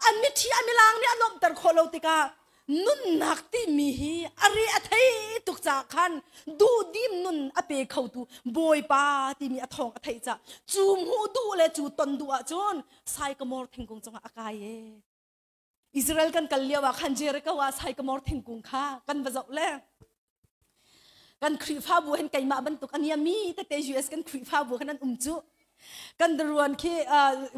A mithi a milang nih a lawmhter khawh lo tikah nunnak timi hi a re a thei tuk caah khan duhdim nun a pe khotu Bawipa timi a thawng a theih caah cu hmuh duh le cu ton duh ahcun saikamor thingkung cungah a kai e. Israel kan kal lio ah khan Jericho ah saikamor thingkung kha kan va zoh le kan Khrihfabu hin keimah bantuk ania mi tete US kan Khrihfabu khan an um cu kan ruan khi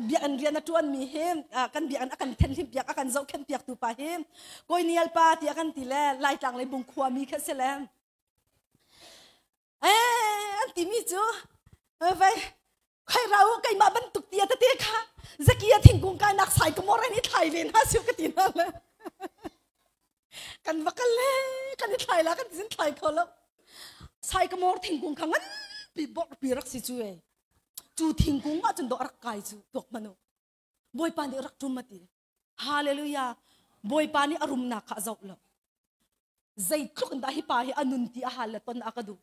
biakinn rian a tuan mi hi kan biakinn a kan thenhlim piak a kan zohkhenh piak tu pa hi koinial pa ti a kan ti le Laitlang le Bungkhua mi kha si le eh an timi cu vai khai rau keimah bantuk tia tete kha zakia thingkung kai nak sai ka mor an i thlai ve na siu ka ti na le kan va kal le kan i thlai la kan zin thlai kho lo sai ka mor thingkung kha ngan pi bor pi rak si chu e chu thingkung ah cun do rak kai chu tuak manu bawipa nih rak tum ati Hallelujah. Bawipa nih a rumnak kha a zoh lo. Zeitluk in dah hi pa hi a nun ti a hal le ton a ka duh.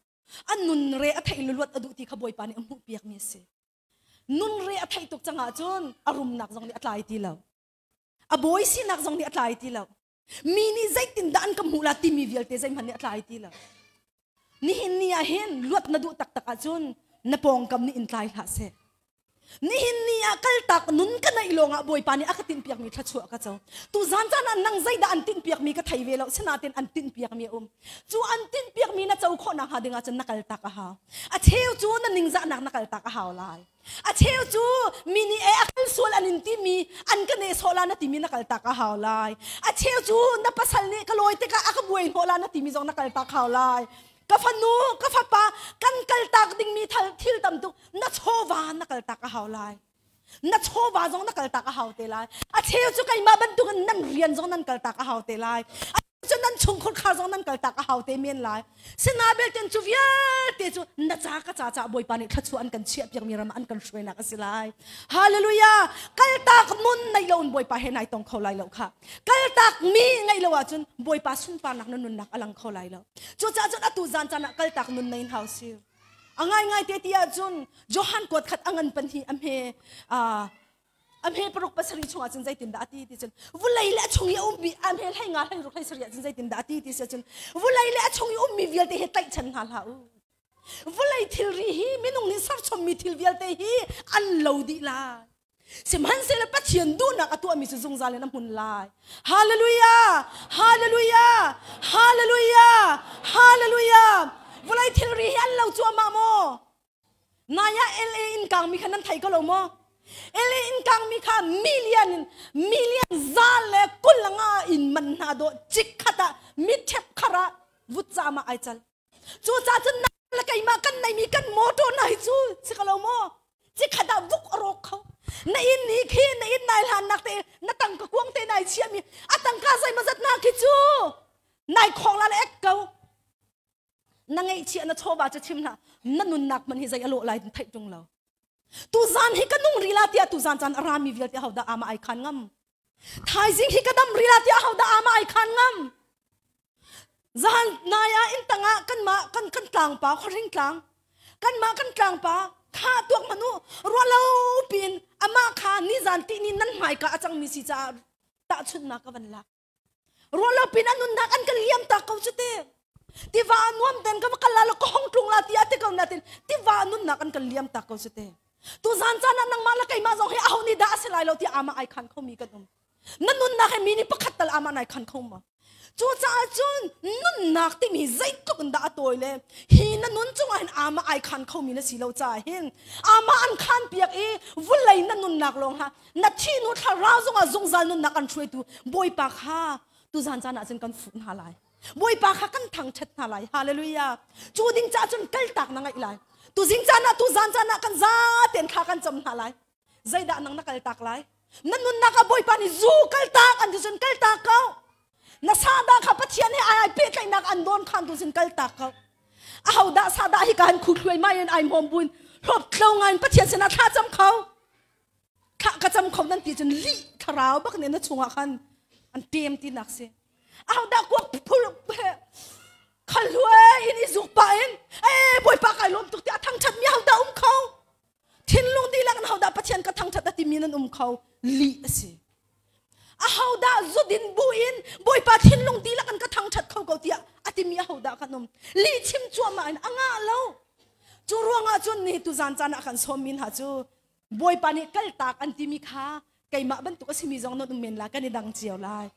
A nun re a theih le luat a duh ti kha Bawipa nih a hmuh piak mi a si. Nun re a theih tuk cang ahcun a rumnak zong nih a tlai ti lo. A bawi sinak zong nih a tlai ti lo. Mi nih zeitindah an ka hmuh la timi vialte zeihmanh nih a tlai ti lo. Nihin ni ah hin luat na duh taktak ahcun na pawngkam nih in tlai hlah seh. Nihin ni ah kaltak nun ka neih lawngah Bawipa nih a ka tinhpiakmi thluachuah ka co. Tu zan caan ah nang zeidah an tinhpiakmi ka thei ve lo, sinain an tinhpiakmi a um. Cu an tinhpiakmi na co khawh nakhnga ding ahcun na kaltak a hau. A cheu cu na ningzahnak na kaltak a hau lai. A cheu cu mi nih e a kal sual an in timi an ka nehsawh la na timi na kaltak a hau lai. A cheu cu na pasal nih ka lawi tikah a ka buai hnawh la na timi zong na kaltak hau lai. Ka fanu, ka fapa, kan kaltak dingmi thil tam tuk na chawva na kaltak a hau lai. Na chawva zong na kaltak a hau te lai. A cheu cu keimah bantukin nan rian zong nan kaltak a hau te lai. Cu nan chungkhur khar zong nan kaltak a hau te men lai. Sinabelte cu vialte cu na ca ka ca ca Bawipa nih thluachuah an kan chiah piakmi ram an kan hruainak a si lai. Hallelujah! Kaltak nun nei lo in Bawipa he nai tong kho lai lo kha. Kaltak mi ngei lo ahcun Bawipa sunparnak na nunnak a lang kho lai lo. Cucaah cun atu zan caan ah kaltak nun nei hau si. A ngaingai te ti ahcun Johan kuat khat a ngan pan hi a hme a hme paruk pasarih chungah cun zeitindah a ti ti cun vulei le a chung i a ummi a hme hlei nga hlei ruk hlei sarih ah cun zeitindah a ti ti si cun vulei le a chung i ummi vialte hi tlaihchan hna hlah u. Vulei thilri hi minung Minung nih serchommi thil vialte hi an lo dih lai. Sihmanhsehlaw Pathian duhnak a tuahmi cu zungzal in a hmun lai. Hallelujah! Hallelujah! Hallelujah! Hallelujah! Vawlei thilri hi an lo cuahmah maw? Nai ah LA in kangmi kha nan thei ko lo maw? LA in kangmi kha million in million za le kul nga in man hna dawh chikkhat ah mitthep khar ah vutcam ah ai cal. Cu ca cun na le keimah kan neimi kan motor na hi cu si ko lo maw? Chikkhat ah vuk a rawk kho. Na inn ni khi na inn nai hlan nak te na tangka kuang te nai chiami a tangka zeimazat na khi cu nai khong la le ek ko. Na ngeihchiah na chawva cu chim hlah na nunnak man hi zei a lawh lai theih ṭung lo tuzan hi ka nung rila tiah tuzan caan a rami vialte hodah ama ai khan ngam thaizing hi ka dam rila tiah hodah ama ai khan ngam zan nai ah in tangah kan ma kan kan tlang pa khoring tlang kan ma kan tlang pa kha tuak manu rualo pin ama kha ni zan ti ni nan hmai ka achang mi si ca tahchunnak ka van lak Ruahlo pin a nunnak an kan liam tak ko cu te. Tiva nuam ten ka va kal la ka hong tlung la ti a ti ko na tin tiva nunnak an kan liam tak ko cu te. Tu zan caan ah nangmah le keimah zong hi aho nih dah a si lai lo ti ama ai khan kho mi kan um. Na nunnak hi mi nih pakhat tal ama nai khan kho ma. Cucaah cun nunnak timi zeitluk in dah a tawi le hi na nun cungah hin ama ai khan kho mi na si lo caah hin ama an khan piak i vulei na nunnak lawng ha na thi nu thlarau zongah zungzal nunnak an hruaitu Bawipa kha tuzan caan ah cun kan fuh hna lai. Bawipa kha kan thangṭhat hna lai. Hallelujah. Cu ding caah cun kaltak na ngaih lai. Tuzing caan ah tuzan caan ah kan zaten thla kan cam hna lai. Zeidah nang na kaltak lai? Na nunnak ah Bawipa nih zu kaltak an ti cun kaltak ko. Na sadah kha Pathian he ai pehtlaihnak an dawn khan tu cun kaltak ko. Ahodah sadah hi ka han khu thluai mai in ai hmawm buin hlawp tlo ngai in Pathian sinah thla cam kho. Thla ka cam kho nan ti cun lih thlarau bak nih na chungah khan an tem ti nak si. Ahodah kuak phul khal hlue in i zuk pa in eh Bawipa kai lawm tuk ti a thangthat mi ahodah um kho. Thinlung dihlak in hodah Pathian ka thangthat a timi nan um kho lih a si. Ahodah zudin bu in Bawipa thinlung dihlak in ka thangthat kho ko tiah a timi ahodah kan um. Lih chim cuahmah in a ngah lo. Cu ruangah cun ni tu zan caan ah kan sawm mi hna cu Bawipa nih kaltak an timi kha keimah bantuk a simi zong nan um men la kan i dang cio lai.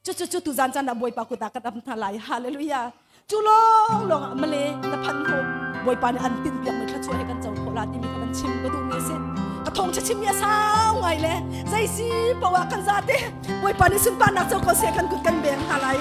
Cucu tu zan caan ah Bawipa kut ah kan ap hna lai. Hallelujah. Cu lawng lawng ah male na phan hnu Bawipa nih an tinh piak mi thluachuah he kan co khawh la timi kha van chim ka duhmi a si. Ka thawng chim mi a sau ngai le zei si poah kan zate Bawipa nih sunparnak co ko seh kan kut kan beng hna lai.